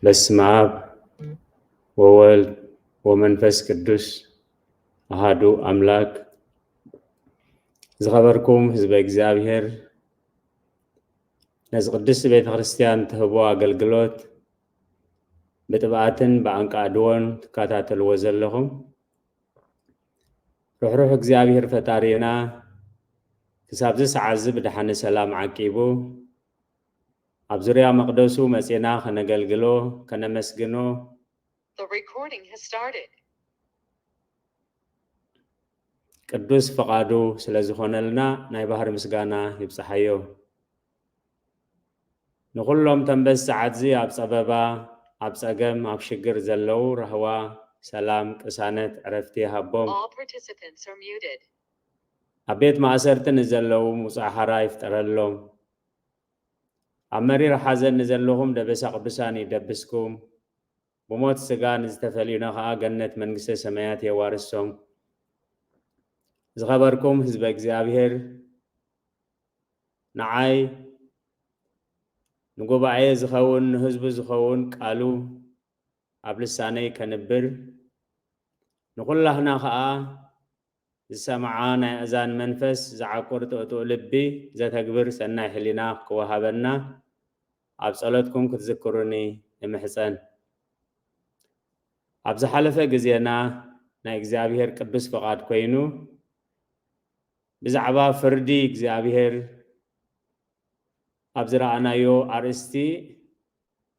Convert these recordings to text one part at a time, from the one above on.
በስመ አብ ወወልድ ወመንፈስ ቅዱስ አሃዱ አምላክ። ዝኸበርኩም ህዝበ እግዚኣብሔር፣ ነዚ ቅድስቲ ቤተ ክርስቲያን ትህቦ ኣገልግሎት ብጥብኣትን ብኣንቃዕድዎን ትከታተልዎ ዘለኹም፣ ርሕሩሕ እግዚኣብሔር ፈጣሪና ክሳብዚ ሰዓት እዚ ብደሓነ ሰላም ዓቂቡ፣ ኣብ ዙርያ መቕደሱ መጺና ከነገልግሎ፣ ከነመስግኖ፣ The recording has started. ቅዱስ ፈቓዱ ስለ ዝኾነልና ናይ ባህሪ ምስጋና ይብጽሓዮ። ንኹሎም ተንበስ ሰዓትዚ ኣብ ጸበባ፣ ኣብ ጸገም፣ ኣብ ሽግር ዘለዉ ራህዋ፣ ሰላም፣ ቅሳነት፣ ዕረፍቲ ይሃቦም። All participants are muted. ኣብ ቤት ማእሰርቲ ንዘለዉ ውጹእ ሓራ ይፍጠረሎም። ኣብ መሪር ሓዘን ንዘለኹም ደበሳ ቅዱሳን ይደብስኩም። ብሞት ስጋ ንዝተፈልዩና ኸኣ ገነት መንግስተ ሰማያት የዋርሶም። ዝኸበርኩም ህዝበ እግዚኣብሔር፣ ንዓይ ንጉባኤ ዝኸውን ንህዝቡ ዝኸውን ቃሉ ኣብ ልሳነይ ከንብር፣ ንኹላህና ኸኣ ዝሰምዓ ናይ ኣእዛን መንፈስ ዝዓቁር ጥቕጡቕ ልቢ ዘተግብር ሰናይ ሕሊና ክወሃበና ኣብ ጸሎትኩም ክትዝክሩኒ እምሕጸን። ኣብ ዝሓለፈ ግዜና ናይ እግዚኣብሔር ቅዱስ ፍቓድ ኮይኑ ብዛዕባ ፍርዲ እግዚኣብሔር ኣብ ዝረኣናዮ ኣርእስቲ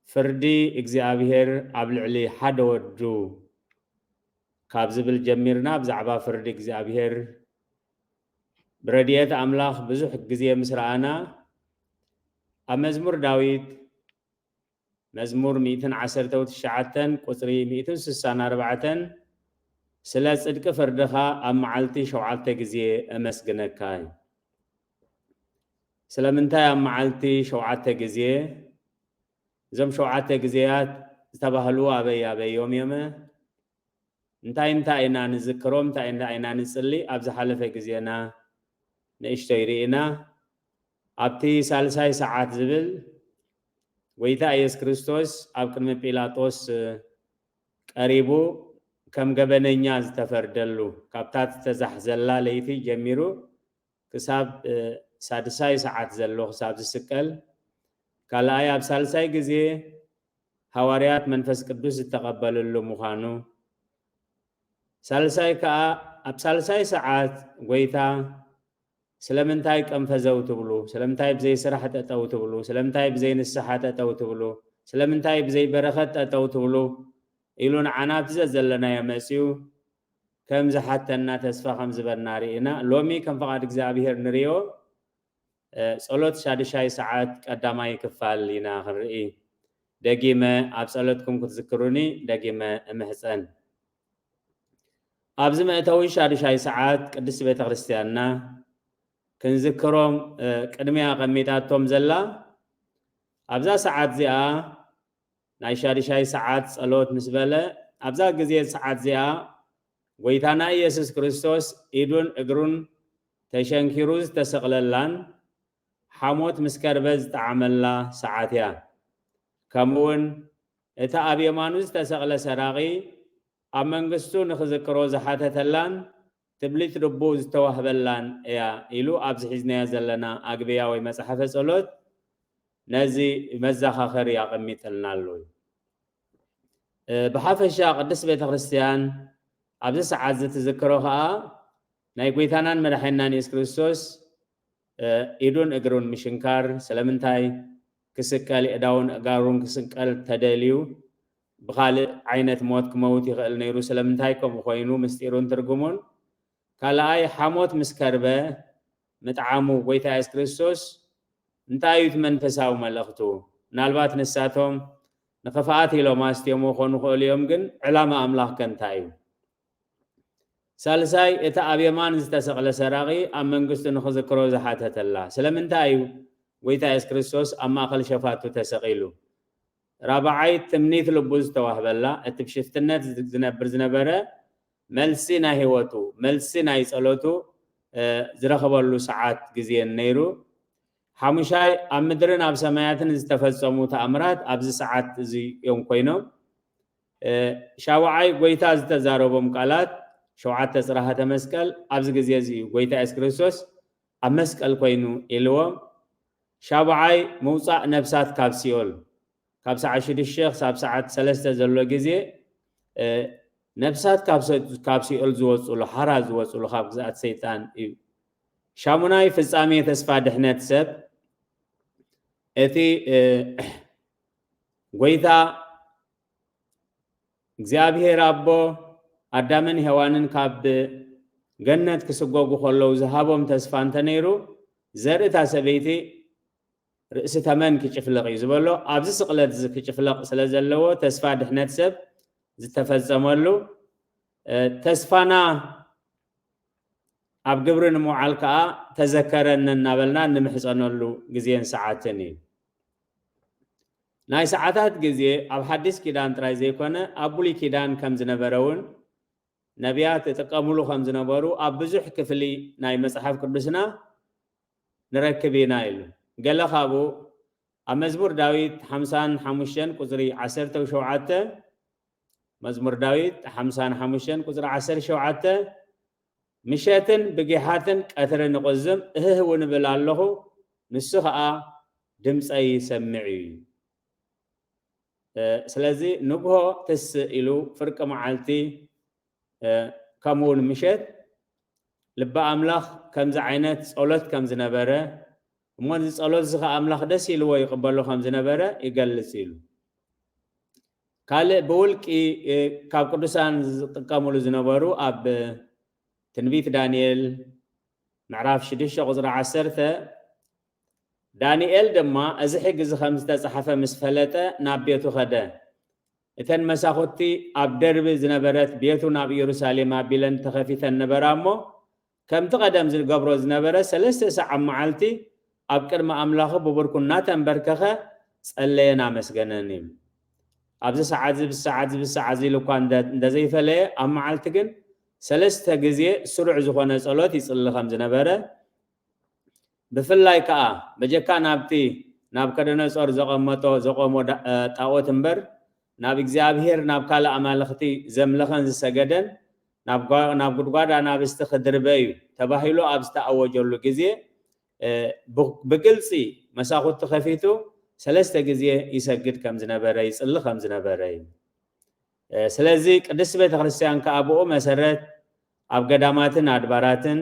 ፍርዲ እግዚኣብሔር ኣብ ልዕሊ ሓደ ወዱ ካብ ዝብል ጀሚርና ብዛዕባ ፍርዲ እግዚኣብሔር ብረድኤት ኣምላኽ ብዙሕ ግዜ ምስ ረኣና ኣብ መዝሙር ዳዊት መዝሙር ሚእትን ዓሰርተው ትሽዓተን ቁጽሪ ሚእትን ስሳን ኣርባዕተን ስለ ጽድቂ ፍርድኻ ኣብ መዓልቲ ሸውዓተ ግዜ እመስግነካ እዩ። ስለምንታይ ኣብ መዓልቲ ሸውዓተ ግዜ? እዞም ሸውዓተ ግዜያት ዝተባህሉ ኣበይ ኣበይ እዮም እዮመ? እንታይ እንታይ ኢና ንዝክሮም? እንታይ እንታይ ኢና ንጽሊ? ኣብ ዝሓለፈ ግዜና ንእሽቶይ ርኢና። ኣብቲ ሳልሳይ ሰዓት ዝብል ጎይታ ኢየሱስ ክርስቶስ ኣብ ቅድሚ ጲላጦስ ቀሪቡ ከም ገበነኛ ዝተፈርደሉ፣ ካብታ ዝተዛሕዘላ ለይቲ ጀሚሩ ክሳብ ሳድሳይ ሰዓት ዘሎ ክሳብ ዝስቀል፣ ካልኣይ ኣብ ሳልሳይ ግዜ ሃዋርያት መንፈስ ቅዱስ ዝተቐበልሉ ምዃኑ፣ ሳልሳይ ከኣ ኣብ ሳልሳይ ሰዓት ጎይታ ስለምንታይ ቀንፈዘው ትብሉ? ስለምንታይ ብዘይ ስራሕ ጠጠው ትብሉ? ስለምንታይ ብዘይ ንስሓ ጠጠው ትብሉ? ስለምንታይ ብዘይ በረኸት ጠጠው ትብሉ? ኢሉ ንዓና ኣብቲ ዘዘለናዮ መጺኡ ከም ዝሓተና ተስፋ ከም ዝበና ርኢና። ሎሚ ከም ፍቓድ እግዚኣብሔር ንርእዮ ጸሎት ሻድሻይ ሰዓት ቀዳማይ ክፋል ኢና ክንርኢ። ደጊመ ኣብ ጸሎትኩም ክትዝክሩኒ ደጊመ እምሕጸን። ኣብዚ መእተዊ ሻድሻይ ሰዓት ቅድስቲ ቤተ ክርስቲያንና ክንዝክሮም ቅድሚያ ኣቐሚጣቶም ዘላ ኣብዛ ሰዓት እዚኣ ናይ ሻድሻይ ሰዓት ጸሎት ምስ በለ ኣብዛ ግዜ ሰዓት እዚኣ ጎይታና ኢየሱስ ክርስቶስ ኢዱን እግሩን ተሸንኪሩ ዝተሰቕለላን ሓሞት ምስ ከርበ ዝጠዓመላ ሰዓት እያ። ከምኡውን እቲ ኣብ የማኑ ዝተሰቕለ ሰራቒ ኣብ መንግስቱ ንኽዝክሮ ዝሓተተላን ትብሊት ልቡ ዝተዋህበላን እያ ኢሉ ኣብዚ ሒዝናዮ ዘለና ኣግብያ ወይ መጽሓፈ ጸሎት ነዚ መዘኻኸሪ ኣቐሚጥልና ኣሎ። ብሓፈሻ ቅድስት ቤተ ክርስቲያን ኣብዚ ሰዓት እዚ ትዝክሮ ኸኣ ናይ ጎይታናን መድሓኒናን የሱስ ክርስቶስ ኢዱን እግሩን ምሽንካር፣ ስለምንታይ ክስቀል፣ የእዳውን ኣእጋሩን ክስቀል ተደልዩ፣ ብኻልእ ዓይነት ሞት ክመውት ይኽእል ነይሩ። ስለምንታይ ከምኡ ኮይኑ? ምስጢሩን ትርጉሙን። ካልኣይ፣ ሓሞት ምስ ከርበ ምጥዓሙ ጎይታ የሱስ ክርስቶስ እንታይ እዩ እቲ መንፈሳዊ መልእኽቱ? ምናልባት ንሳቶም ንኽፍኣት ኢሎም ኣስትዮም ክኾኑ ይኽእሉ እዮም፣ ግን ዕላማ ኣምላኽ ከ እንታይ እዩ? ሳልሳይ፣ እቲ ኣብ የማን ዝተሰቕለ ሰራቒ ኣብ መንግስቱ ንኽዝክሮ ዝሓተተላ። ስለምንታይ እዩ ጎይታ የሱስ ክርስቶስ ኣብ ማእከል ሸፋቱ ተሰቒሉ? ራብዓይ፣ ትምኒት ልቡ ዝተዋህበላ፣ እቲ ብሽፍትነት ዝነብር ዝነበረ መልሲ ናይ ህይወቱ፣ መልሲ ናይ ጸሎቱ ዝረኸበሉ ሰዓት ግዜን ነይሩ። ሓሙሻይ፣ ኣብ ምድርን ኣብ ሰማያትን ዝተፈጸሙ ተኣምራት ኣብዚ ሰዓት እዚ እዮም ኮይኖም። እ፣ ሻውዓይ፣ ጎይታ ዝተዛረቦም ቃላት፣ ሸውዓተ ጽራሃተ መስቀል፣ ኣብዚ ግዜ እዚ እዩ ጎይታ የሱስ ክርስቶስ ኣብ መስቀል ኮይኑ ኢልዎም። ሻውዓይ፣ ምውጻእ ነፍሳት ካብ ሲኦል፣ ካብ ሰዓት ሽዱሽተ ክሳብ ሰዓት ሰለስተ ዘሎ ግዜ፣ እ፣ ነፍሳት ካብ ሰ-፣ ካብ ሲኦል ዝወጽሉ፣ ሓራ ዝወጽሉ ካብ ግዝኣት ሰይጣን እዩ። ሻሙናይ፣ ፍጻሜ ተስፋ ድሕነት ሰብ፣ እቲ፣ እ፣ ጎይታ እግዚኣብሔር ኣቦ ኣዳምን ሄዋንን ካብ ገነት ክስጎጉ ከለዉ ዝሃቦም ተስፋ እንተነይሩ፣ ዘርእታ ሰበይቲ ርእሲ ተመን ክጭፍለቕ እዩ ዝበሎ። ኣብዚ ስቕለት እዚ ክጭፍለቕ ስለ ዘለዎ፣ ተስፋ ድሕነት ሰብ ዝተፈጸመሉ፣ እ፣ ተስፋና ኣብ ግብሪ ንምውዓል ከኣ ተዘከረኒ እናበልና ንምሕጸነሉ ግዜን ሰዓትን እዩ። ናይ ሰዓታት ግዜ ኣብ ሓዲስ ኪዳን ጥራይ ዘይኮነ፣ ኣብ ብሉይ ኪዳን ከም ዝነበረ እውን፣ ነቢያት ይጥቀምሉ ከም ዝነበሩ ኣብ ብዙሕ ክፍሊ ናይ መጽሓፍ ቅዱስና ንረክብ ኢና ኢሉ። ገለ ካብኡ ኣብ መዝሙር ዳዊት ሓምሳን ሓሙሽተን ቁጽሪ ዓሰርተ ሸውዓተ፣ መዝሙር ዳዊት ሓምሳን ሓሙሽተን ቁጽሪ ዓሰርተ ሸውዓተ፣ "ምሸትን ብጊሓትን ቀትርን እቕዝም፣ እህህ እውን እብል ኣለኹ፣ ንሱ ኸኣ ድምጸይ ይሰምዕ እዩ።" እ፣ ስለዚ ንግሆ ትስእ ኢሉ፣ ፍርቂ መዓልቲ፣ እ፣ ከምኡ እውን ምሸት ልቢ ኣምላኽ ከምዚ ዓይነት ጸሎት ከም ዝነበረ፣ እሞ እዚ ጸሎት እዚ ኸኣ ኣምላኽ ደስ ኢልዎ ይቕበሎ ከም ዝነበረ ይገልጽ ኢሉ። ካልእ ብውልቂ፣ እ፣ ካብ ቅዱሳን ዝጥቀምሉ ዝነበሩ ኣብ ትንቢት ዳንኤል ምዕራፍ ሽዱሽተ ቁጽሪ ዓሰርተ፣ ዳንኤል ድማ እዚ ሕጊ እዚ ከም ዝተጻሕፈ ምስ ፈለጠ ናብ ቤቱ ኸደ። እተን መሳኹቲ ኣብ ደርቢ ዝነበረት ቤቱ ናብ ኢየሩሳሌም ኣቢለን ተኸፊተን ነበራ እሞ፣ ከምቲ ቀደም ዝገብሮ ዝነበረ ሰለስተ ሰዓት መዓልቲ ኣብ ቅድሚ ኣምላኹ ብብርኩ እናተንበርከኸ ጸለየን ኣመስገነን እዩ። ኣብዚ ሰዓት እዚ፣ ብሰዓት እዚ፣ ብሰዓት እዚ ኢሉ እኳ እንደ-፣ እንደ ዘይፈለየ፣ ኣብ መዓልቲ ግን ሰለስተ ግዜ ስሩዕ ዝኾነ ጸሎት ይጽሊ ከም ዝነበረ፣ ብፍላይ ከኣ በጀካ ናብቲ ናቡከደነጾር ዘቐመጦ፣ ዘቖሞ ዳ-፣ እ፣ ጣኦት እምበር፣ ናብ እግዚኣብሄር፣ ናብ ካልእ ኣማልኽቲ ዘምለኸን ዝሰገደን፣ ናብ ጓ-፣ ናብ ጉድጓድ ኣናብስቲ ክድርበ እዩ ተባሂሉ ኣብ ዝተኣወጀሉ ግዜ፣ እ፣ ብ-፣ ብግልጺ መሳኹቲ ከፊቱ ሰለስተ ግዜ ይሰግድ ከም ዝነበረ፣ ይጽሊ ከም ዝነበረ እዩ። እ፣ ስለዚ ቅድስቲ ቤተ ክርስቲያን ከኣ ብኡ መሰረት ኣብ ገዳማትን ኣድባራትን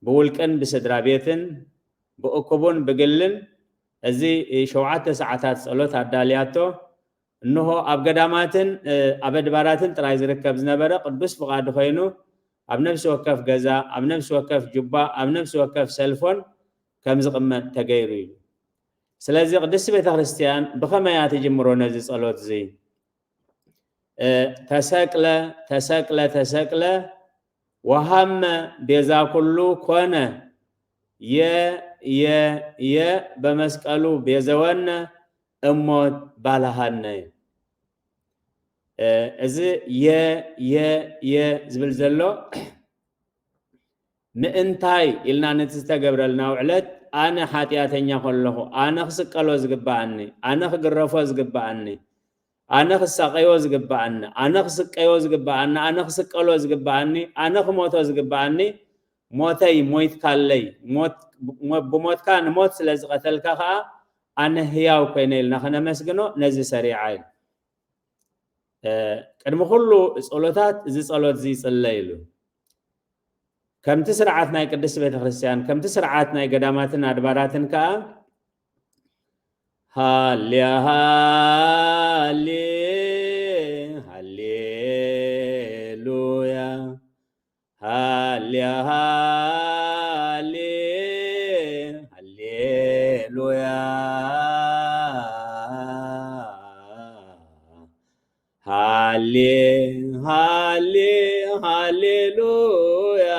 ብውልቅን ብስድራ ቤትን ብእኩቡን ብግልን እዚ ሸውዓተ ሰዓታት ጸሎት ኣዳልያቶ። እንሆ ኣብ ገዳማትን፣ እ፣ ኣብ ኣድባራትን ጥራይ ዝርከብ ዝነበረ ቅዱስ ፍቓዱ ኮይኑ፣ ኣብ ነፍሲ ወከፍ ገዛ፣ ኣብ ነፍሲ ወከፍ ጁባ፣ ኣብ ነፍሲ ወከፍ ሰልፎን ከም ዝቕመጥ ተገይሩ እዩ። ስለዚ ቅድስቲ ቤተ ክርስቲያን ብኸመይ እያ ትጅምሮ ነዚ ጸሎት እዚ? እ፣ ተሰቅለ፣ ተሰቅለ፣ ተሰቅለ፣ ወሃመ ቤዛ ኩሉ ኮነ፣ የ፣ የ፣ የ፣ በመስቀሉ ቤዘወነ፣ እሞ ባልሃነ። እ፣ እዚ የ፣ የ፣ የ ዝብል ዘሎ ምእንታይ ኢልና ነቲ ዝተገብረልና ውዕለት፣ ኣነ ሓጢኣተኛ ከለኹ፣ ኣነ ክስቀሎ ዝግብኣኒ፣ ኣነ ክግረፎ ዝግብኣኒ፣ ኣነ ክሳቀዮ ዝግብኣኒ፣ ኣነ ክስቀዮ ዝግብኣኒ፣ ኣነ ክስቀሎ ዝግብኣኒ፣ ኣነ ክሞቶ ዝግብኣኒ፣ ሞተይ ሞይትካለይ፣ ሞት፣ ሞ-፣ ብሞትካ ንሞት ስለ ዝቐተልካ ከኣ ኣነ ህያው ኮይነ ኢልና ከነመስግኖ ነዚ ሰሪዓ እዩ። እ፣ ቅድሚ ኩሉ ጸሎታት እዚ ጸሎት እዚ ይጽለ ኢሉ። ከምቲ ስርዓት ናይ ቅድስቲ ቤተ ክርስቲያን፣ ከምቲ ስርዓት ናይ ገዳማትን ኣድባራትን ከኣ፣ ሃሌ፣ ሃሌ፣ ሃሌሉያ፣ ሃሌ፣ ሃሌ፣ ሃሌሉያ፣ ሃሌ፣ ሃሌ፣ ሃሌሉያ፣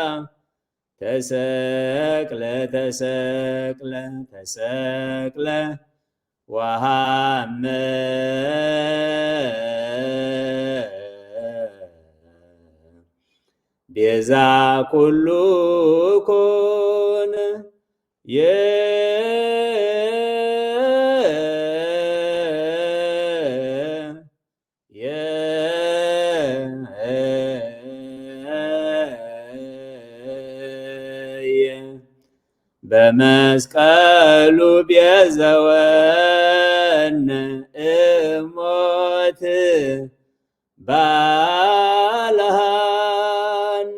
ተሰቅለ፣ ተሰቅለ፣ ተሰቅለ፣ ወሃመ ቤዛ ኩሉ ኮነ። የ መስቀሉ ቤዘወነ እሞት ባልሃን።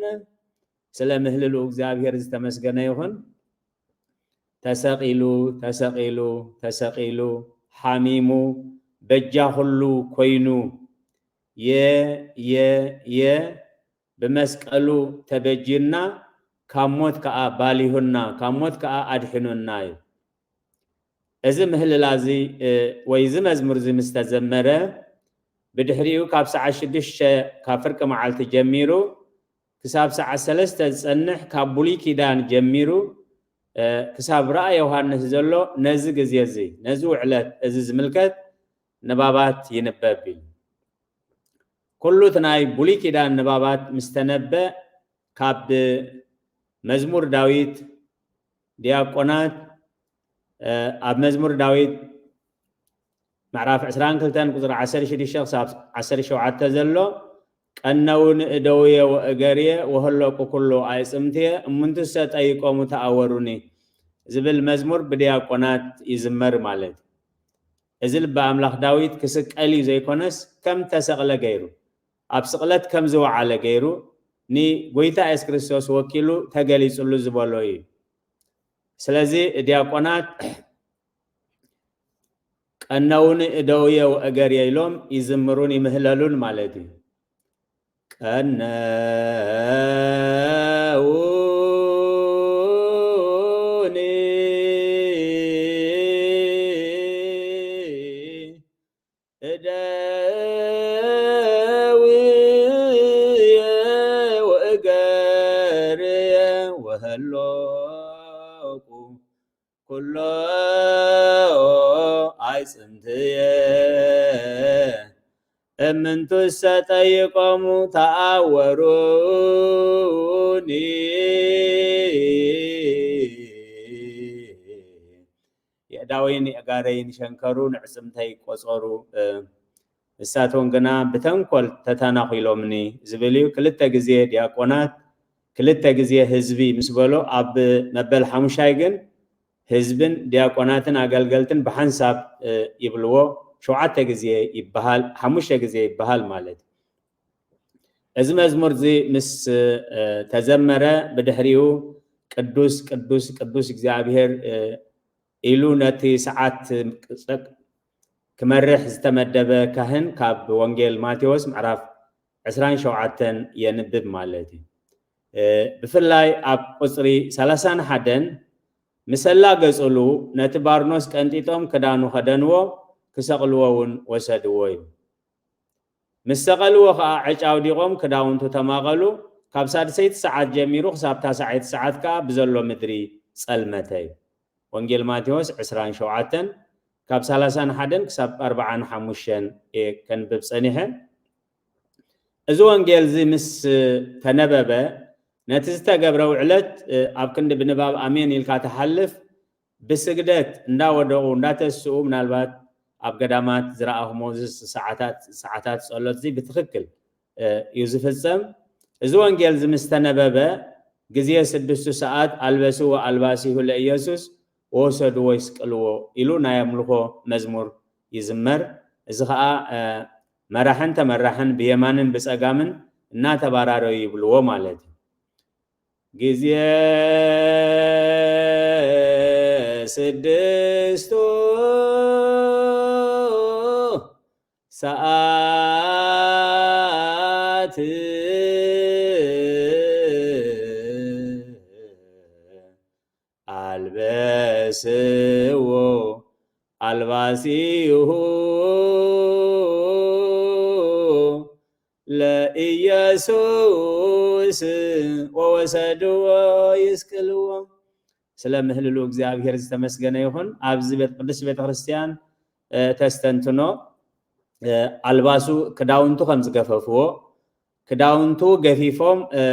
ስለ ምህልሉ እግዚኣብሔር ዝተመስገነ ይኹን። ተሰቒሉ፣ ተሰቒሉ፣ ተሰቒሉ፣ ሓሚሙ፣ በጃ ኩሉ ኮይኑ፣ የ፣ የ፣ የ፣ ብመስቀሉ ተበጅዩና፣ ካብ ሞት ከኣ ባሊሁና፣ ካብ ሞት ከኣ ኣድሒኑና እዩ። እዚ ምህልላ እዚ፣ እ፣ ወይ እዚ መዝሙር እዚ ምስ ተዘመረ፣ ብድሕሪኡ ካብ ሰዓት ሽዱሽተ ካብ ፍርቂ መዓልቲ ጀሚሩ ክሳብ ሰዓት ሰለስተ ዝጸንሕ፣ ካብ ብሉይ ኪዳን ጀሚሩ፣ እ፣ ክሳብ ራእይ ዮሃንስ ዘሎ ነዚ ግዜ እዚ፣ ነዚ ውዕለት እዚ ዝምልከት ንባባት ይንበብ እዩ። ኩሉ እቲ ናይ ብሉይ ኪዳን ንባባት ምስ ተነበ፣ ካብ መዝሙር ዳዊት ዲያቆናት፣ እ፣ ኣብ መዝሙር ዳዊት ምዕራፍ ዕስራን ክልተን ቁጽሪ ዓሰርተ ሽዱሽተ ክሳብ ዓሰርተ ሸውዓተ ዘሎ፣ "ቀነውኒ እደውየ ወእገርየ ወሀለቁ ኩሉ ኣዕጽምትየ እምንቱሰ ጠይቆሙ ተኣወሩኒ" ዝብል መዝሙር ብዲያቆናት ይዝመር ማለት እዩ። እዚ ልበ ኣምላኽ ዳዊት ክስቀል እዩ ዘይኮነስ፣ ከም ተሰቕለ ገይሩ፣ ኣብ ስቕለት ከም ዝወዓለ ገይሩ፣ ንጎይታ የሱስ ክርስቶስ ወኪሉ ተገሊጹሉ ዝበሎ እዩ። ስለዚ ዲያቆናት፣ "ቀነውኒ እደውየ ወእገርየ" ኢሎም ይዝምሩን ይምህለሉን ማለት እዩ። ቀነውኒ እደውየ ወእገርየ ወሀሎቁ ኩሎ ኣዕጽምትየ እምንቱሰ ጠይቆሙ ተኣወሩኒ። የእዳወይን የእጋረይን ሸንከሩ፣ ንዕጽምተይ ቆጸሩ፣ እ፣ ንሳቶም ግና ብተንኮል ተተናኺሎምኒ ዝብል እዩ። ክልተ ግዜ ዲያቆናት፣ ክልተ ግዜ ህዝቢ ምስ በሎ፣ ኣብ መበል ሓሙሻይ ግን ህዝብን ዲያቆናትን ኣገልገልትን ብሓንሳብ፣ እ፣ ይብልዎ። ሸውዓተ ግዜ ይበሃል፣ ሓሙሽተ ግዜ ይበሃል ማለት እዩ። እዚ መዝሙር እዚ ምስ፣ እ፣ ተዘመረ፣ ብድሕሪኡ "ቅዱስ፣ ቅዱስ፣ ቅዱስ እግዚኣብሔር", እ፣ ኢሉ ነቲ ሰዓት ክመርሕ ዝተመደበ ካህን ካብ ወንጌል ማቴዎስ ምዕራፍ ዕስራን ሸውዓተን የንብብ ማለት እዩ። እ፣ ብፍላይ ኣብ ቁጽሪ ሰላሳን ሓደን፣ "ምስ ኣላገጹሉ ነቲ ባርኖስ ቀንጢጦም ክዳኑ ከደንዎ፣ ክሰቕልዎ እውን ወሰድዎ" እዩ። ምስ ሰቐልዎ ኸኣ ዕጫ ኣውዲቖም ክዳውንቱ ተማቐሉ። ካብ ሳድሰይቲ ሰዓት ጀሚሩ ክሳብ ታስዓይቲ ሰዓት ከኣ ብዘሎ ምድሪ ጸልመተ እዩ። ወንጌል ማቴዎስ ዕስራን ሸውዓተን ካብ ሰላሳን ሓደን ክሳብ ኣርብዓን ሓሙሽተን እየ ከንብብ ጸኒሐ። እዚ ወንጌል እዚ ምስ ተነበበ፣ ነቲ ዝተገብረ ውዕለት፣ እ፣ ኣብ ክንዲ ብንባብ ኣሜን ኢልካ ትሓልፍ፣ ብስግደት እንዳወደቑ እንዳተስኡ፣ ምናልባት ኣብ ገዳማት ዝረኣኹሞ፣ እዚ ሰዓታት፣ ሰዓታት ጸሎት እዚ ብትኽክል፣ እ፣ እዩ ዝፍጸም። እዚ ወንጌል እዚ ምስ ተነበበ፣ ግዜ ስድስቱ ሰዓት "ኣልበስዎ ኣልባሲሁ ለኢየሱስ ወወሰድዎ ይስቅልዎ" ኢሉ ናይ ኣምልኾ መዝሙር ይዝመር። እዚ ኸኣ፣ እ፣ መራሕን ተመራሕን ብየማንን ብጸጋምን እናተባራረዩ ይብልዎ ማለት እዩ። ግዜ ስድስቱ ሰዓት ኣልበስዎ ኣልባሲሁ ለኢየሱስ ወወሰድዎ ይስቅልዎ። ስለ ምህልሉ እግዚኣብሔር ዝተመስገነ ይኹን። ኣብዚ ቤት፣ ቅድስት ቤተ ክርስቲያን፣ እ፣ ተስተንትኖ፣ እ፣ ኣልባሱ፣ ክዳውንቱ ከም ዝገፈፍዎ፣ ክዳውንቱ ገፊፎም፣ እ፣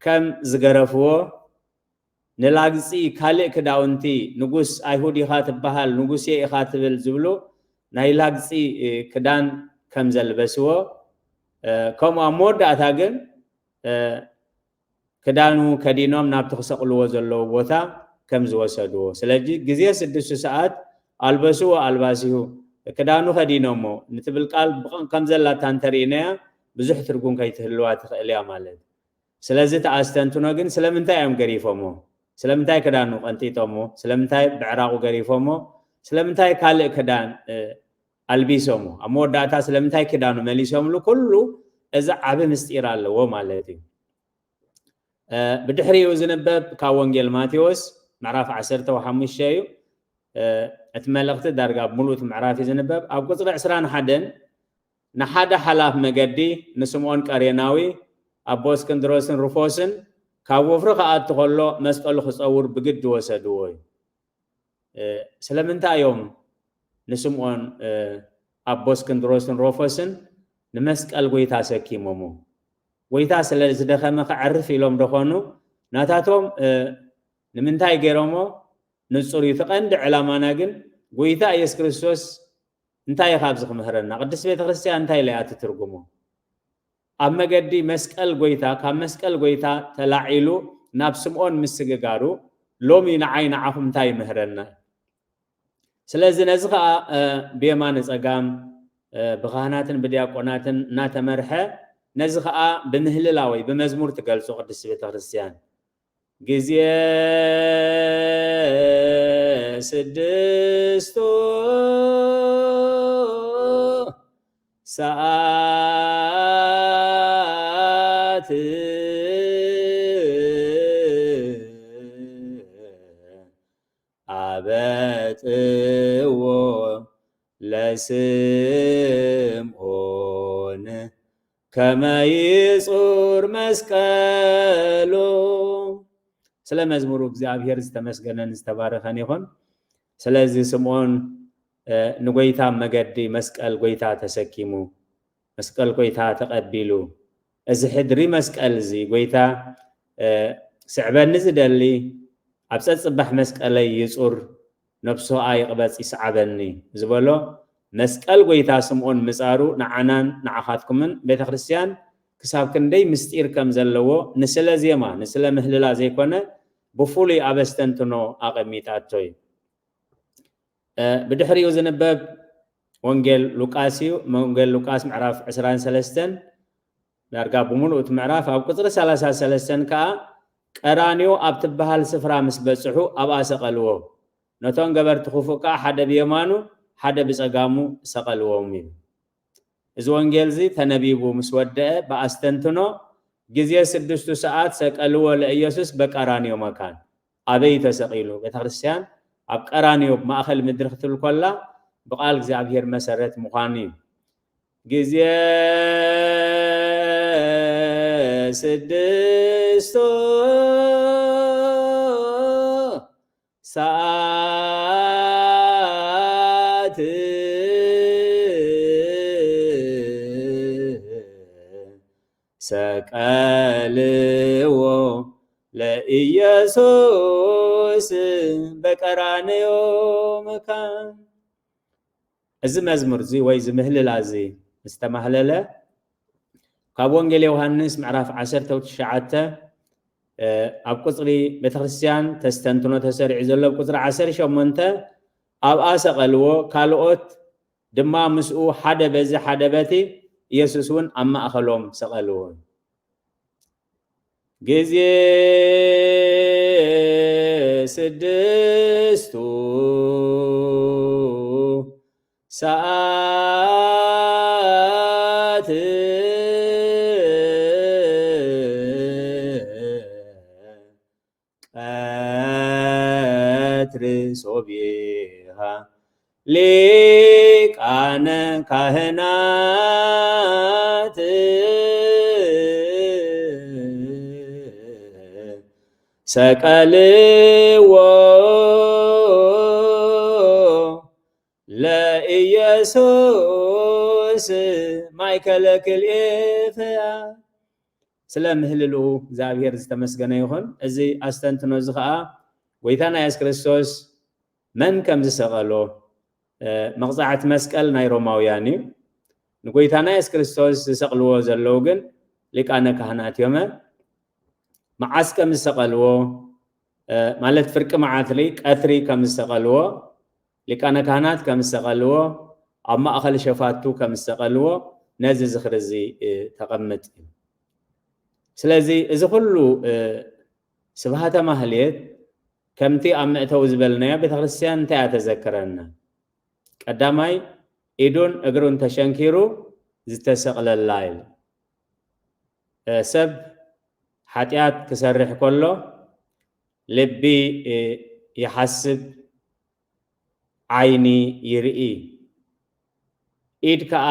ከም ዝገረፍዎ፣ ንላግጺ ካልእ ክዳውንቲ፣ ንጉስ ኣይሁድ ኢኻ ትበሃል፣ ንጉስየ ኢኻ ትብል ዝብሉ ናይ ላግጺ፣ እ፣ ክዳን ከም ዘልበስዎ፣ እ፣ ከምኡ ኣብ መወዳእታ ግን፣ እ፣ ክዳኑ ከዲኖም ናብቲ ክሰቕልዎ ዘለዉ ቦታ ከም ዝወሰድዎ። ስለዚ ግዜ ስድስቱ ሰዓት ኣልበስዎ ኣልባሲሁ፣ ክዳኑ ከዲኖሞ ንትብል ቃል ብቐ-፣ ከም ዘላታ እንተርኢናያ ብዙሕ ትርጉም ከይትህልዋ ትኽእል እያ ማለት እዩ። ስለዚ እቲ ኣስተንትኖ ግን ስለምንታይ እዮም ገሪፎሞ? ስለምንታይ ክዳኑ ቀንጢጦሞ? ስለምንታይ ብዕራቑ ገሪፎሞ? ስለምንታይ ካልእ ክዳን፣ እ፣ ኣልቢሶሞ? ኣብ መወዳእታ ስለምንታይ ክዳኑ መሊሶምሉ? ኩሉ እዚ ዓቢ ምስጢር ኣለዎ ማለት እዩ። እ፣ ብድሕሪኡ ዝንበብ ካብ ወንጌል ማቴዎስ ምዕራፍ ዓሰርተ ሓሙሽተ እዩ። እ፣ እቲ መልእኽቲ ዳርጋ ኣብ ሙሉእ እቲ ምዕራፍ እዩ ዝንበብ። ኣብ ቁጽሪ ዕስራን ሓደን ንሓደ ሓላፍ መገዲ ንስምዖን ቀሬናዊ ኣቦ እስክንድሮስን ሩፎስን ካብ ወፍሪ ክኣቱ ከሎ መስቀሉ ክጸውር ብግዲ ወሰድዎ እዩ። እ፣ ስለምንታይ እዮም ንስምዖን፣ እ፣ ኣቦ እስክንድሮስን ሮፎስን ንመስቀል ጎይታ ኣሰኪሞሞ? ጎይታ ስለ ዝደኸመ ከዕርፍ ኢሎም ደኾኑ? ናታቶም፣ እ፣ ንምንታይ ገይሮሞ? ንጹር እዩ። እቲ ቀንዲ ዕላማና ግን ጎይታ ኢየሱስ ክርስቶስ እንታይ እዩ ካብዚ ክምህረና? ቅድስት ቤተ ክርስቲያን እንታይ ኢላ እያ ትትርጉሞ? ኣብ መገዲ መስቀል ጎይታ፣ ካብ መስቀል ጎይታ ተላዒሉ ናብ ስምዖን ምስግጋሩ ሎሚ ንዓይ ንዓኹም እንታይ ይምህረና? ስለዚ ነዚ ኸኣ፣ እ፣ ብየማነ ጸጋም፣ እ፣ ብካህናትን ብዲያቆናትን እናተመርሐ ነዚ ኸኣ ብምህልላ ወይ ብመዝሙር ትገልጾ ቅድስት ቤተ ክርስቲያን። ግዜ ስድስቱ ሰዓት ኣበጥዎ ለስምዖን ከመ ይጹር መስቀሉ። ስለ መዝሙሩ እግዚኣብሔር ዝተመስገነን ዝተባረኸን ይኹን። ስለዚ ስምዖን፣ እ፣ ንጎይታ መገዲ መስቀል ጎይታ ተሰኪሙ፣ መስቀል ጎይታ ተቐቢሉ፣ እዚ ሕድሪ መስቀል እዚ ጎይታ፣ እ፣ ስዕበኒ ዝደሊ ኣብ ጸጽባሕ መስቀለይ ይጹር፣ ነብሱ ኸኣ ይቕበጽ ይስዓበኒ ዝበሎ መስቀል ጎይታ ስምዖን ምጻሩ ንዓናን ንዓኻትኩምን ቤተ ክርስቲያን ክሳብ ክንደይ ምስጢር ከም ዘለዎ ንስለ ዜማ፣ ንስለ ምህልላ ዘይኮነ ብፍሉይ ኣብ ኣስተንትኖ ኣቐሚጣቶ እዩ። እ፣ ብድሕሪኡ ዝንበብ ወንጌል ሉቃስ እዩ። ወንጌል ሉቃስ ምዕራፍ ዕስራን ሰለስተን ዳርጋ ብምሉእ እቲ ምዕራፍ ኣብ ቁጽሪ ሰላሳ ሰለስተን ከኣ ቀራንዮ ኣብ ትበሃል ስፍራ ምስ በጽሑ ኣብኣ ሰቐልዎ። ነቶም ገበርቲ ክፉእ ከኣ ሓደ ብየማኑ ሓደ ብጸጋሙ ሰቐልዎም እዩ። እዚ ወንጌል እዚ ተነቢቡ ምስ ወደአ ብኣስተንትኖ ግዜ ስድስቱ ሰዓት ሰቀልዎ ለኢየሱስ በቀራንዮ መካን። ኣበይ ተሰቒሉ? ቤተ ክርስቲያን ኣብ ቀራንዮ ማእከል ምድሪ ክትብል ኮላ ብቓል እግዚኣብሔር መሰረት ምዃኑ እዩ። ግዜ ስድስቱ ሰዓት ሰቀልዎ ለኢየሱስ በቀራንዮ መካን። እዚ መዝሙር እዚ ወይ እዚ ምህልላ እዚ ዝተማህለለ ካብ ወንጌል ዮሃንስ ምዕራፍ ዓሰርተ ትሽዓተ፣ እ፣ ኣብ ቁጽሪ ቤተክርስትያን ተስተንትኖ ተሰሪዑ ዘሎ ኣብ ቁጽሪ ዓሰርተ ሸሞንተ ኣብኣ ሰቐልዎ፣ ካልኦት ድማ ምስኡ ሓደ በዚ ሓደ በቲ፣ ኢየሱስ እውን ኣብ ማእከሎም ሰቐልዎ። ግዜ ስድስቱ ሰዓት ቀትሪ ሶቢሃ ሊቃነ ካህናት ሰቀልዎ ለኢየሱስ ማእከለ ክልኤ ፍያት። ስለ ምህልልኡ እግዚኣብሔር ዝተመስገነ ይኹን። እዚ ኣስተንትኖ እዚ ኸዓ ጎይታና የሱስ ክርስቶስ መን ከም ዝሰቐሎ፣ እ፣ መቕጻዕቲ መስቀል ናይ ሮማውያን እዩ። ንጎይታና የሱስ ክርስቶስ ዝሰቕልዎ ዘለዉ ግን ሊቃነ ካህናት እዮም። መዓስ ከም ዝሰቐልዎ፣ ማለት ፍርቂ መዓልቲ ቀትሪ ከም ዝሰቐልዎ፣ ሊቃነ ካህናት ከም ዝሰቐልዎ፣ ኣብ ማእኸል ሸፋቱ ከም ዝሰቐልዎ ነዚ ዝኽሪ እዚ ተቐምጥ እዩ። ስለዚ እዚ ኩሉ ስብሃተ ማህሌት ከምቲ ኣብ መእተዊ ዝበልናዮ ቤተክርስትያን እንታይ እያ ተዘክረና? ቀዳማይ ኢዱን እግሩን ተሸንኪሩ ዝተሰቕለላ ኢሉ። ሰብ ሓጢኣት ክሰርሕ ከሎ ልቢ ይሓስብ፣ ዓይኒ ይርኢ። ኢድ ከኣ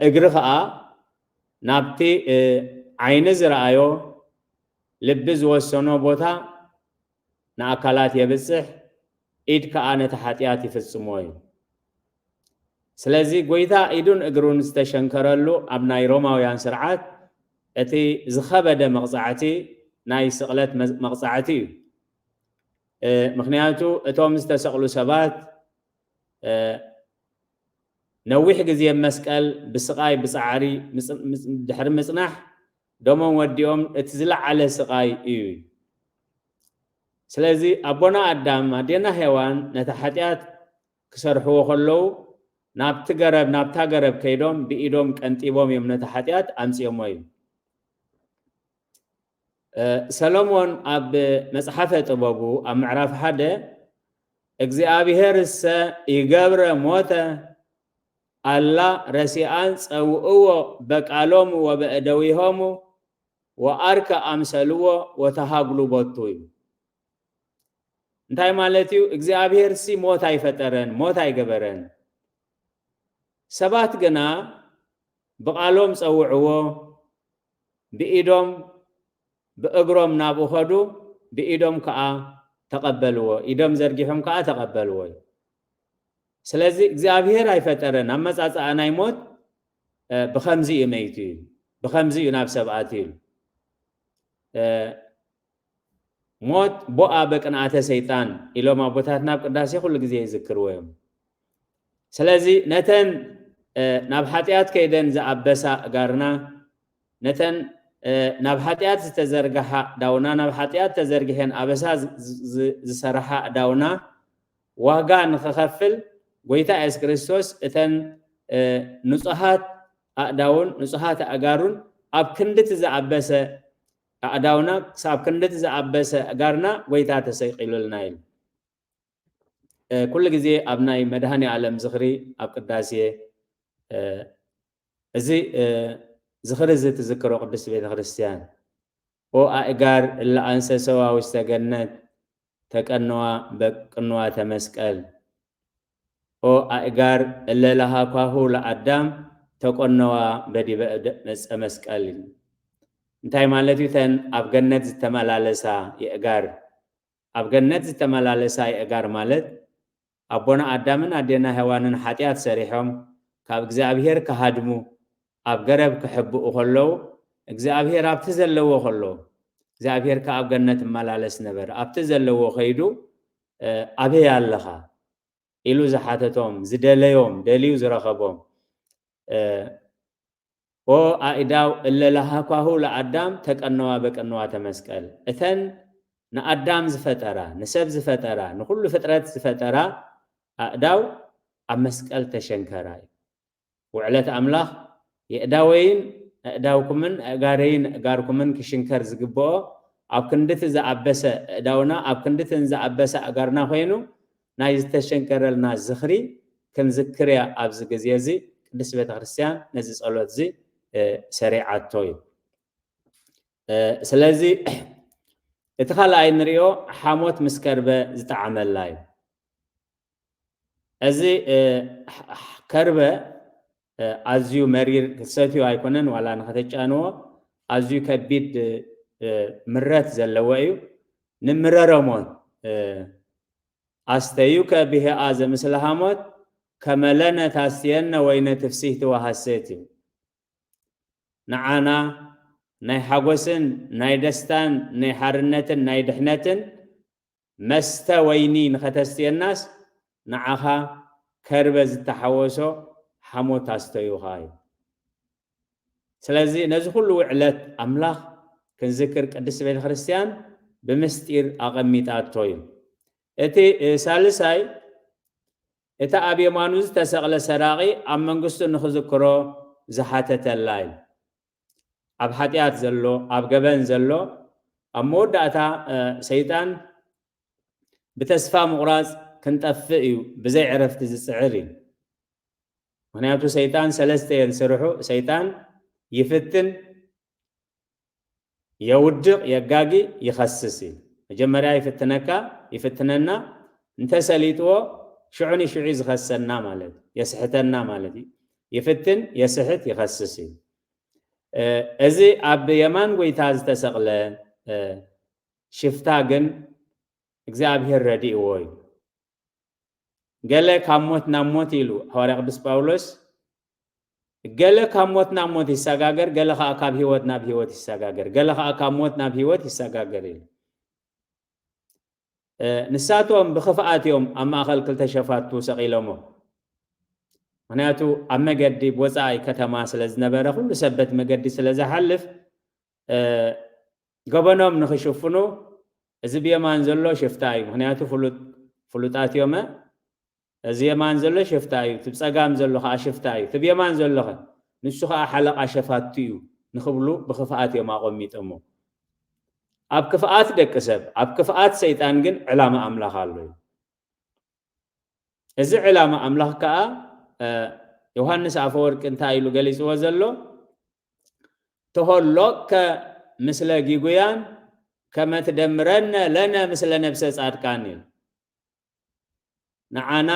እግሪ ከኣ ናብቲ ዓይኒ ዝረኣዮ ልቢ ዝወሰኖ ቦታ ንኣካላት የብጽሕ፣ ኢድ ከኣ ነቲ ሓጢኣት ይፍጽሞ እዩ። ስለዚ ጎይታ ኢዱን እግሩን ዝተሸንከረሉ ኣብ ናይ ሮማውያን ስርዓት እቲ ዝኸበደ መቕጻዕቲ ናይ ስቕለት መ- መቕጻዕቲ እዩ። እ፣ ምኽንያቱ እቶም ዝተሰቕሉ ሰባት እ፣ ነዊሕ ግዜ መስቀል ብስቓይ ብጻዕሪ ምጽ- ምጽ- ድሕሪ ምጽናሕ ደሞም ወዲኦም እቲ ዝለዓለ ስቓይ እዩ። ስለዚ ኣቦና ኣዳም ኣዴና ሄዋን ነቲ ሓጢኣት ክሰርሕዎ ከለዉ ናብቲ ገረብ ናብታ ገረብ ከይዶም ብኢዶም ቀንጢቦም እዮም ነቲ ሓጢኣት ኣምጺኦሞ እዩ። ሰሎሞን ኣብ መጽሓፈ ጥበቡ ኣብ ምዕራፍ ሓደ እግዚኣብሔር እሰ ይገብረ ሞተ ኣላ ረሲኣን ጸውእዎ በቃሎም ወበእደዊሆሙ ወኣርከ ኣምሰልዎ ወተሃግሉ ቦቱ እዩ። እንታይ ማለት እዩ? እግዚኣብሔር ሲ ሞት ኣይፈጠረን፣ ሞት ኣይገበረን። ሰባት ግና ብቓሎም ጸውዕዎ፣ ብኢዶም ብእግሮም ናብኡ ኸዱ፣ ብኢዶም ከኣ ተቐበልዎ፣ ኢዶም ዘርጊሖም ከኣ ተቐበልዎ እዩ። ስለዚ እግዚኣብሔር ኣይፈጠረን። ኣመጻጽኣ ናይ ሞት ብኸምዚ እዩ መይቱ እዩ፣ ብኸምዚ እዩ ናብ ሰብ ኣትዩ። ሞት ቦኣ በቅንኣተ ሰይጣን ኢሎም ኣቦታትና ኣብ ቅዳሴ ኩሉ ግዜ ይዝክርዎ እዮም። ስለዚ ነተን ናብ ሓጢኣት ከይደን ዝኣበሳ እጋርና፣ ነተን ናብ ሓጢኣት ዝተዘርግሓ ዳውና፣ ናብ ሓጢኣት ተዘርግሐን ኣበሳ ዝሰርሓ ዳውና ዋጋ ንኽኸፍል ጎይታ የሱስ ክርስቶስ እተን ንጹሃት ኣእዳውን ንጹሃት ኣእጋሩን ኣብ ክንድቲ ዝኣበሰ ኣእዳውና ክሳብ ክንድቲ ዝኣበሰ ኣእጋርና ጎይታ ተሰቂሉልና ኢሉ። ኩሉ ግዜ ኣብ ናይ መድሃኒ ዓለም ዝኽሪ ኣብ ቅዳሴ እዚ ዝኽሪ እዚ ትዝክሮ ቅድስት ቤተ ክርስቲያን። ኦ ኣእጋር እለ አንሰሰዋ ውስተ ገነት ተቀነዋ በቅንዋተ መስቀል። ኦ ኣእጋር እለ ለሃኳሁ ለአዳም ተቆነዋ በዲበ እደ-፣ መጸ መስቀል። እንታይ ማለት እዩ? እተን ኣብ ገነት ዝተመላለሳ የእጋር፣ ኣብ ገነት ዝተመላለሳ የእጋር ማለት ኣቦና ኣዳምን ኣዴና ሄዋንን ሓጢኣት ሰሪሖም ካብ እግዚኣብሔር ክሃድሙ ኣብ ገረብ ክሕብኡ ከለዉ እግዚኣብሔር ኣብቲ ዘለዎ ከሎ እግዚኣብሔር ከኣ ኣብ ገነት እመላለስ ነበረ። ኣብቲ ዘለዎ ከይዱ ኣበይ ኣለኻ ኢሉ ዝሓተቶም ዝደለዮም ደልዩ ዝረኸቦም ኦ ኣእዳው እለ ለሃኳሁ ለኣዳም ተቀነዋ በቀነዋ ተመስቀል። እተን ንኣዳም ዝፈጠራ ንሰብ ዝፈጠራ ንኩሉ ፍጥረት ዝፈጠራ ኣእዳው ኣብ መስቀል ተሸንከራ እዩ። ውዕለት ኣምላኽ የእዳወይን ኣእዳውኩምን ኣእጋረይን ኣእጋርኩምን ክሽንከር ዝግብኦ ኣብ ክንድቲ ዝኣበሰ ኣእዳውና ኣብ ክንድቲ ንዝኣበሰ ኣእጋርና ኮይኑ ናይ ዝተሸንከረልና ዝኽሪ ክንዝክር እያ። ኣብዚ ግዜ እዚ ቅድስት ቤተክርስትያን ነዚ ጸሎት እዚ ሰሪዓቶ እዩ። ስለዚ እቲ ካልኣይ ንሪኦ ሓሞት ምስ ከርበ ዝጠዓመላ እዩ። እዚ ከርበ ኣዝዩ መሪር ክትሰትዩ ኣይኮነን ዋላ ንኸተጫንዎ ኣዝዩ ከቢድ ምረት ዘለዎ እዩ። ንምረረሞን ኣስተዩከ ብሄኣ ዘምስለ ሃሞት ከመለነ ታስትየነ ወይነ ትፍሲህቲ ወሃሴት እዩ። ንዓና ናይ ሓጎስን ናይ ደስታን ናይ ሓርነትን ናይ ድሕነትን መስተ ወይኒ ንኸተስትየናስ ንዓኻ ከርበ ዝተሓወሶ ሓሞት ኣስተዩኻ እዩ። ስለዚ ነዚ ኩሉ ውዕለት ኣምላኽ ክንዝክር ቅድስት ቤተ ክርስቲያን ብምስጢር ኣቐሚጣቶ እዩ። እቲ ሳልሳይ፣ እቲ ኣብ የማኑ ዝተሰቕለ ሰራቒ ኣብ መንግስቱ ንኽዝክሮ ዝሓተተላ እዩ። ኣብ ሓጢኣት ዘሎ፣ ኣብ ገበን ዘሎ፣ ኣብ መወዳእታ ሰይጣን ብተስፋ ምቑራፅ ክንጠፍእ እዩ ብዘይ ዕረፍቲ ዝፅዕር እዩ። ምክንያቱ ሰይጣን ሰለስተ እየን ስርሑ። ሰይጣን ይፍትን፣ የውድቕ፣ የጋጊ፣ ይኸስስ እዩ። መጀመርያ ይፍትነካ፣ ይፍትነና፣ እንተሰሊጥዎ ሽዑ ንሽዑ ዝኸሰና ማለት እዩ፣ የስሕተና ማለት እዩ። ይፍትን፣ የስሕት፣ ይኸስስ እዩ። እዚ ኣብ የማን ጎይታ ዝተሰቕለ ሽፍታ ግን እግዚኣብሔር ረዲእዎ እዩ። ገለ ካብ ሞት ናብ ሞት ኢሉ ሃዋርያ ቅዱስ ጳውሎስ፣ ገለ ካብ ሞት ናብ ሞት ይሰጋገር፣ ገለ ከዓ ካብ ህይወት ናብ ህይወት ይሰጋገር፣ ገለ ከዓ ካብ ሞት ናብ ህይወት ይሰጋገር ኢሉ። ንሳቶም ብኽፍኣት እዮም ኣብ ማእኸል ክልተ ሸፋቱ ሰቒሎሞ። ምክንያቱ ኣብ መገዲ ብወፃኢ ከተማ ስለ ዝነበረ፣ ኩሉ ሰብ በቲ መገዲ ስለ ዝሓልፍ፣ ገበኖም ንኽሽፍኑ፣ እዚ ብየማን ዘሎ ሽፍታ እዩ፣ ምክንያቱ ፍሉጣት እዮመ፣ እዚ የማን ዘሎ ሽፍታ እዩ፣ እቲ ብፀጋም ዘሎ ከዓ ሽፍታ እዩ፣ እቲ ብየማን ዘሎኸ ንሱ ከዓ ሓለቓ ሸፋቱ እዩ ንኽብሉ ብኽፍኣት እዮም ኣቐሚጦሞ። ኣብ ክፍኣት ደቂ ሰብ፣ ኣብ ክፍኣት ሰይጣን ግን ዕላማ ኣምላኽ ኣሎ እዩ። እዚ ዕላማ ኣምላኽ ከዓ ዮሃንስ ኣፈወርቂ እንታይ ኢሉ ገሊፅዎ ዘሎ? ተሆሎከ ምስለ ጊጉያን ከመ ትደምረነ ለነ ምስለ ነብሰ ጻድቃን ኢሉ። ንዓና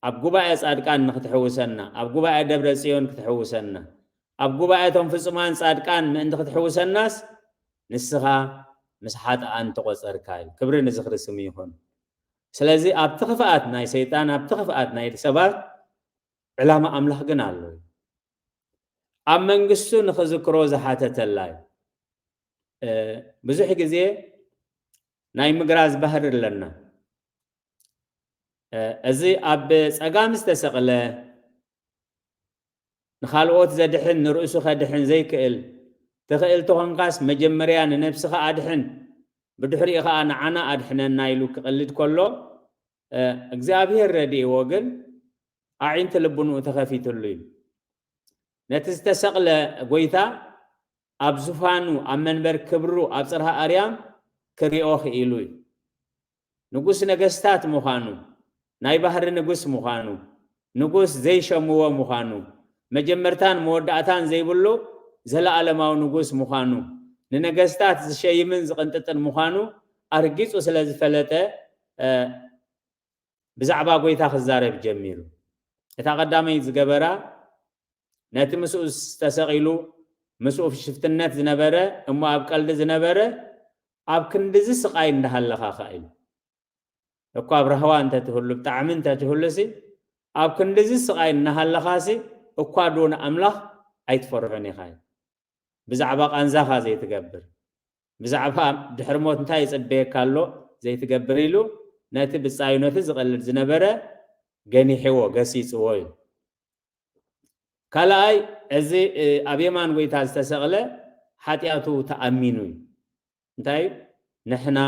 ኣብ ጉባኤ ጻድቃን ንክትሕውሰና፣ ኣብ ጉባኤ ደብረ ጽዮን ክትሕውሰና፣ ኣብ ጉባኤ እቶም ፍጹማን ጻድቃን ምእንቲ ክትሕውሰናስ ንስኻ ምስ ሓጥኣን ተቖጸርካ እዩ። ክብሪ ንዝኽሪ ስሙ ይኹን። ስለዚ ኣብቲ ክፍኣት ናይ ሰይጣን፣ ኣብቲ ክፍኣት ናይ ሰባት ዕላማ ኣምላኽ ግን ኣሎ እዩ። ኣብ መንግስቱ ንኽዝክሮ ዝሓተተላ እዩ። ብዙሕ ግዜ ናይ ምግራዝ ባህሪ ኣለና። እዚ ኣብ ጸጋም ዝተሰቕለ ንኻልኦት ዘድሕን ንርእሱ ከድሕን ዘይክእል፣ ትኽእል ተኾንካስ መጀመርያ ንነብስኻ ኣድሕን፣ ብድሕሪኡ ኸዓ ንዓና ኣድሕነና ኢሉ ክቕልድ ከሎ እግዚኣብሔር ረድእዎ ግን ኣዒንቲ ልብንኡ ተኸፊትሉ እዩ። ነቲ ዝተሰቕለ ጎይታ ኣብ ዙፋኑ ኣብ መንበር ክብሩ ኣብ ጽርሃ ኣርያም ክሪኦ ክኢሉ እዩ። ንጉስ ነገስታት ምዃኑ፣ ናይ ባህሪ ንጉስ ምዃኑ፣ ንጉስ ዘይሸምዎ ምዃኑ፣ መጀመርታን መወዳእታን ዘይብሉ ዘለኣለማዊ ንጉስ ምዃኑ፣ ንነገስታት ዝሸይምን ዝቕንጥጥን ምዃኑ ኣርጊጹ ስለ ዝፈለጠ ብዛዕባ ጎይታ ክዛረብ ጀሚሩ። እታ ቀዳመይቲ ዝገበራ ነቲ ምስኡ ተሰቒሉ ምስኡ ሽፍትነት ዝነበረ እሞ ኣብ ቀልዲ ዝነበረ ኣብ ክንድዚ ስቓይ እንዳሃለኻ ኸ ኢሉ እኳ ኣብ ራህዋ እንተትህሉ ብጣዕሚ እንተትህሉሲ ኣብ ክንድዚ ስቓይ እናሃለኻሲ እኳ ዶ ንኣምላኽ ኣይትፈርሖን ኢኻ ኢሉ። ብዛዕባ ቃንዛኻ ዘይትገብር፣ ብዛዕባ ድሕሪ ሞት እንታይ ይጽበየካ ኣሎ ዘይትገብር ኢሉ ነቲ ብጻዩ ነቲ ዝቐልድ ዝነበረ ገኒሕዎ ገሲጽዎ እዩ። ካልኣይ እዚ ኣብ የማን ጎይታ ዝተሰቕለ ሓጢኣቱ ተኣሚኑ እዩ። እንታይ ንሕና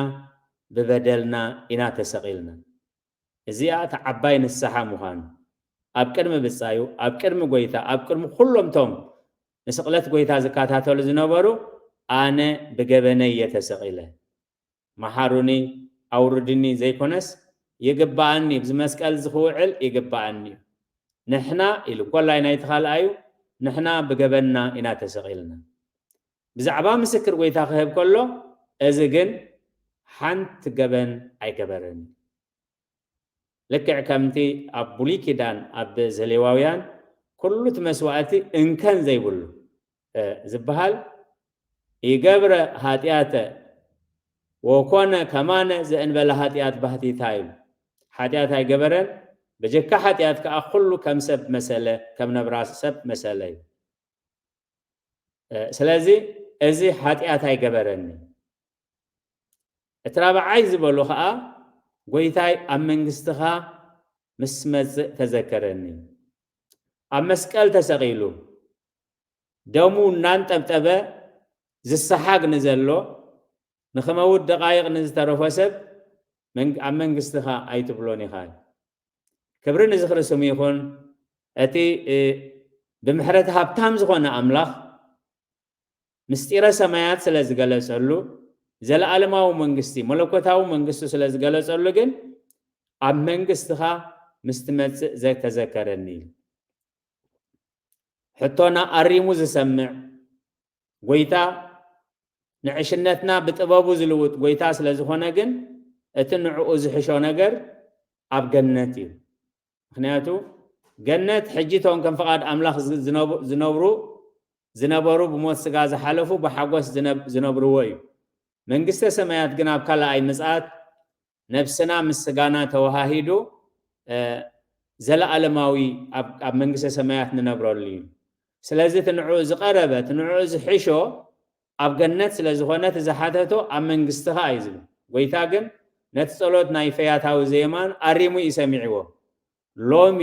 ብበደልና ኢና ተሰቒልና። እዚኣ እታ ዓባይ ንስሓ ምዃኑ ኣብ ቅድሚ ብጻዩ ኣብ ቅድሚ ጎይታ ኣብ ቅድሚ ኩሎም ቶም ንስቕለት ጎይታ ዝከታተሉ ዝነበሩ ኣነ ብገበነይ እየ ተሰቒለ መሓሩኒ ኣውርድኒ ዘይኮነስ ይግባኣኒ እዩ፣ ብዚ መስቀል እዚ ክውዕል ይግባኣኒ እዩ። ንሕና ኢሉ ኮላይ ናይቲ ካልኣዩ ንሕና ብገበንና ኢና ተሰቒልና። ብዛዕባ ምስክር ጎይታ ክህብ ከሎ እዚ ግን ሓንቲ ገበን ኣይገበረን። ልክዕ ከምቲ ኣብ ብሉይ ኪዳን ኣብ ዘሌዋውያን ኩሉ እቲ መስዋእቲ እንከን ዘይብሉ ዝበሃል ይገብረ ሃጢኣተ ወኮነ ከማነ ዘእንበለ ሃጢኣት ባህቲታ እዩ። ሓጢኣት ኣይገበረን፣ በጀካ ሓጢኣት ከዓ ኩሉ ከም ሰብ መሰለ፣ ከም ነብራ ሰብ መሰለ እዩ። ስለዚ እዚ ሓጢኣት ኣይገበረኒ። እቲ ራብዓይ ዝበሎ ከዓ ጎይታይ ኣብ መንግስትኻ ምስ መፅእ ተዘከረኒ። ኣብ መስቀል ተሰቒሉ ደሙ እናንጠብጠበ ዝሰሓግ ንዘሎ ንኽመውት ደቓይቕ ንዝተረፎ ሰብ ኣብ መንግስትኻ ኣይትብሎን ኢኻ። ክብሪ ንዝኽሪ ስሙ ይኹን። እቲ ብምሕረት ሃብታም ዝኾነ ኣምላኽ ምስጢረ ሰማያት ስለ ዝገለጸሉ፣ ዘለኣለማዊ መንግስቲ፣ መለኮታዊ መንግስቱ ስለ ዝገለጸሉ ግን ኣብ መንግስትኻ ምስ ትመጽእ ዘተዘከረኒ ኢሉ። ሕቶና ኣሪሙ ዝሰምዕ ጎይታ ንዕሽነትና ብጥበቡ ዝልውጥ ጎይታ ስለ ዝኾነ ግን እቲ ንዕኡ ዝሕሾ ነገር ኣብ ገነት እዩ። ምኽንያቱ ገነት ሕጂ እቶም ከም ፍቓድ ኣምላኽ ዝነብሩ ዝነበሩ ብሞት ስጋ ዝሓለፉ ብሓጎስ ዝነብርዎ እዩ። መንግስተ ሰማያት ግን ኣብ ካልኣይ ምጽኣት ነብስና ምስ ስጋና ተወሃሂዱ ዘለኣለማዊ ኣብ መንግስተ ሰማያት ንነብረሉ እዩ። ስለዚ እቲ ንዕኡ ዝቐረበ እቲ ንዕኡ ዝሕሾ ኣብ ገነት ስለ ዝኾነ እቲ ዝሓተቶ ኣብ መንግስትኻ እዩ ዝብል። ጎይታ ግን ነቲ ጸሎት ናይ ፈያታዊ ዘየማን ኣሪሙ እዩ ሰሚዕዎ። ሎሚ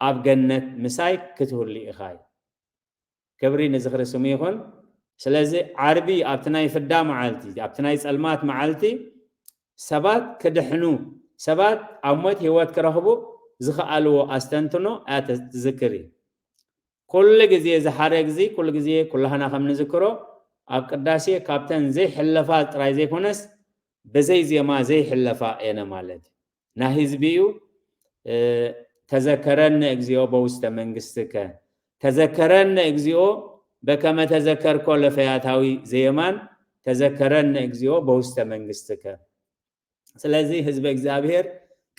ኣብ ገነት ምሳይ ክትህሉ ኢኻ እዩ። ክብሪ ንዝኽሪ ስሙ ይኹን። ስለዚ ዓርቢ ኣብቲ ናይ ፍዳ መዓልቲ ኣብቲ ናይ ጸልማት መዓልቲ ሰባት ክድሕኑ ሰባት ኣብ ሞት ህይወት ክረኽቡ ዝኸኣልዎ ኣስተንትኖ እያ ትዝክር እዩ። ኩሉ ግዜ ዝሓረ ግዜ ኩሉ ግዜ ኩላህና ከም ንዝክሮ ኣብ ቅዳሴ ካብተን ዘይሕለፋ ጥራይ ዘይኮነስ ብዘይ ዜማ ዘይሕለፋ እየነ ማለት እዩ። ናይ ህዝቢ እዩ። ተዘከረኒ እግዚኣብኦ በውስተ መንግስትከ ተዘከረኒ እግዚኣብኦ በከመ ተዘከርኮ ለፈያታዊ ዘየማን ተዘከረኒ እግዚኣብኦ በውስተ መንግስትከ። ስለዚ ህዝበ እግዚኣብሔር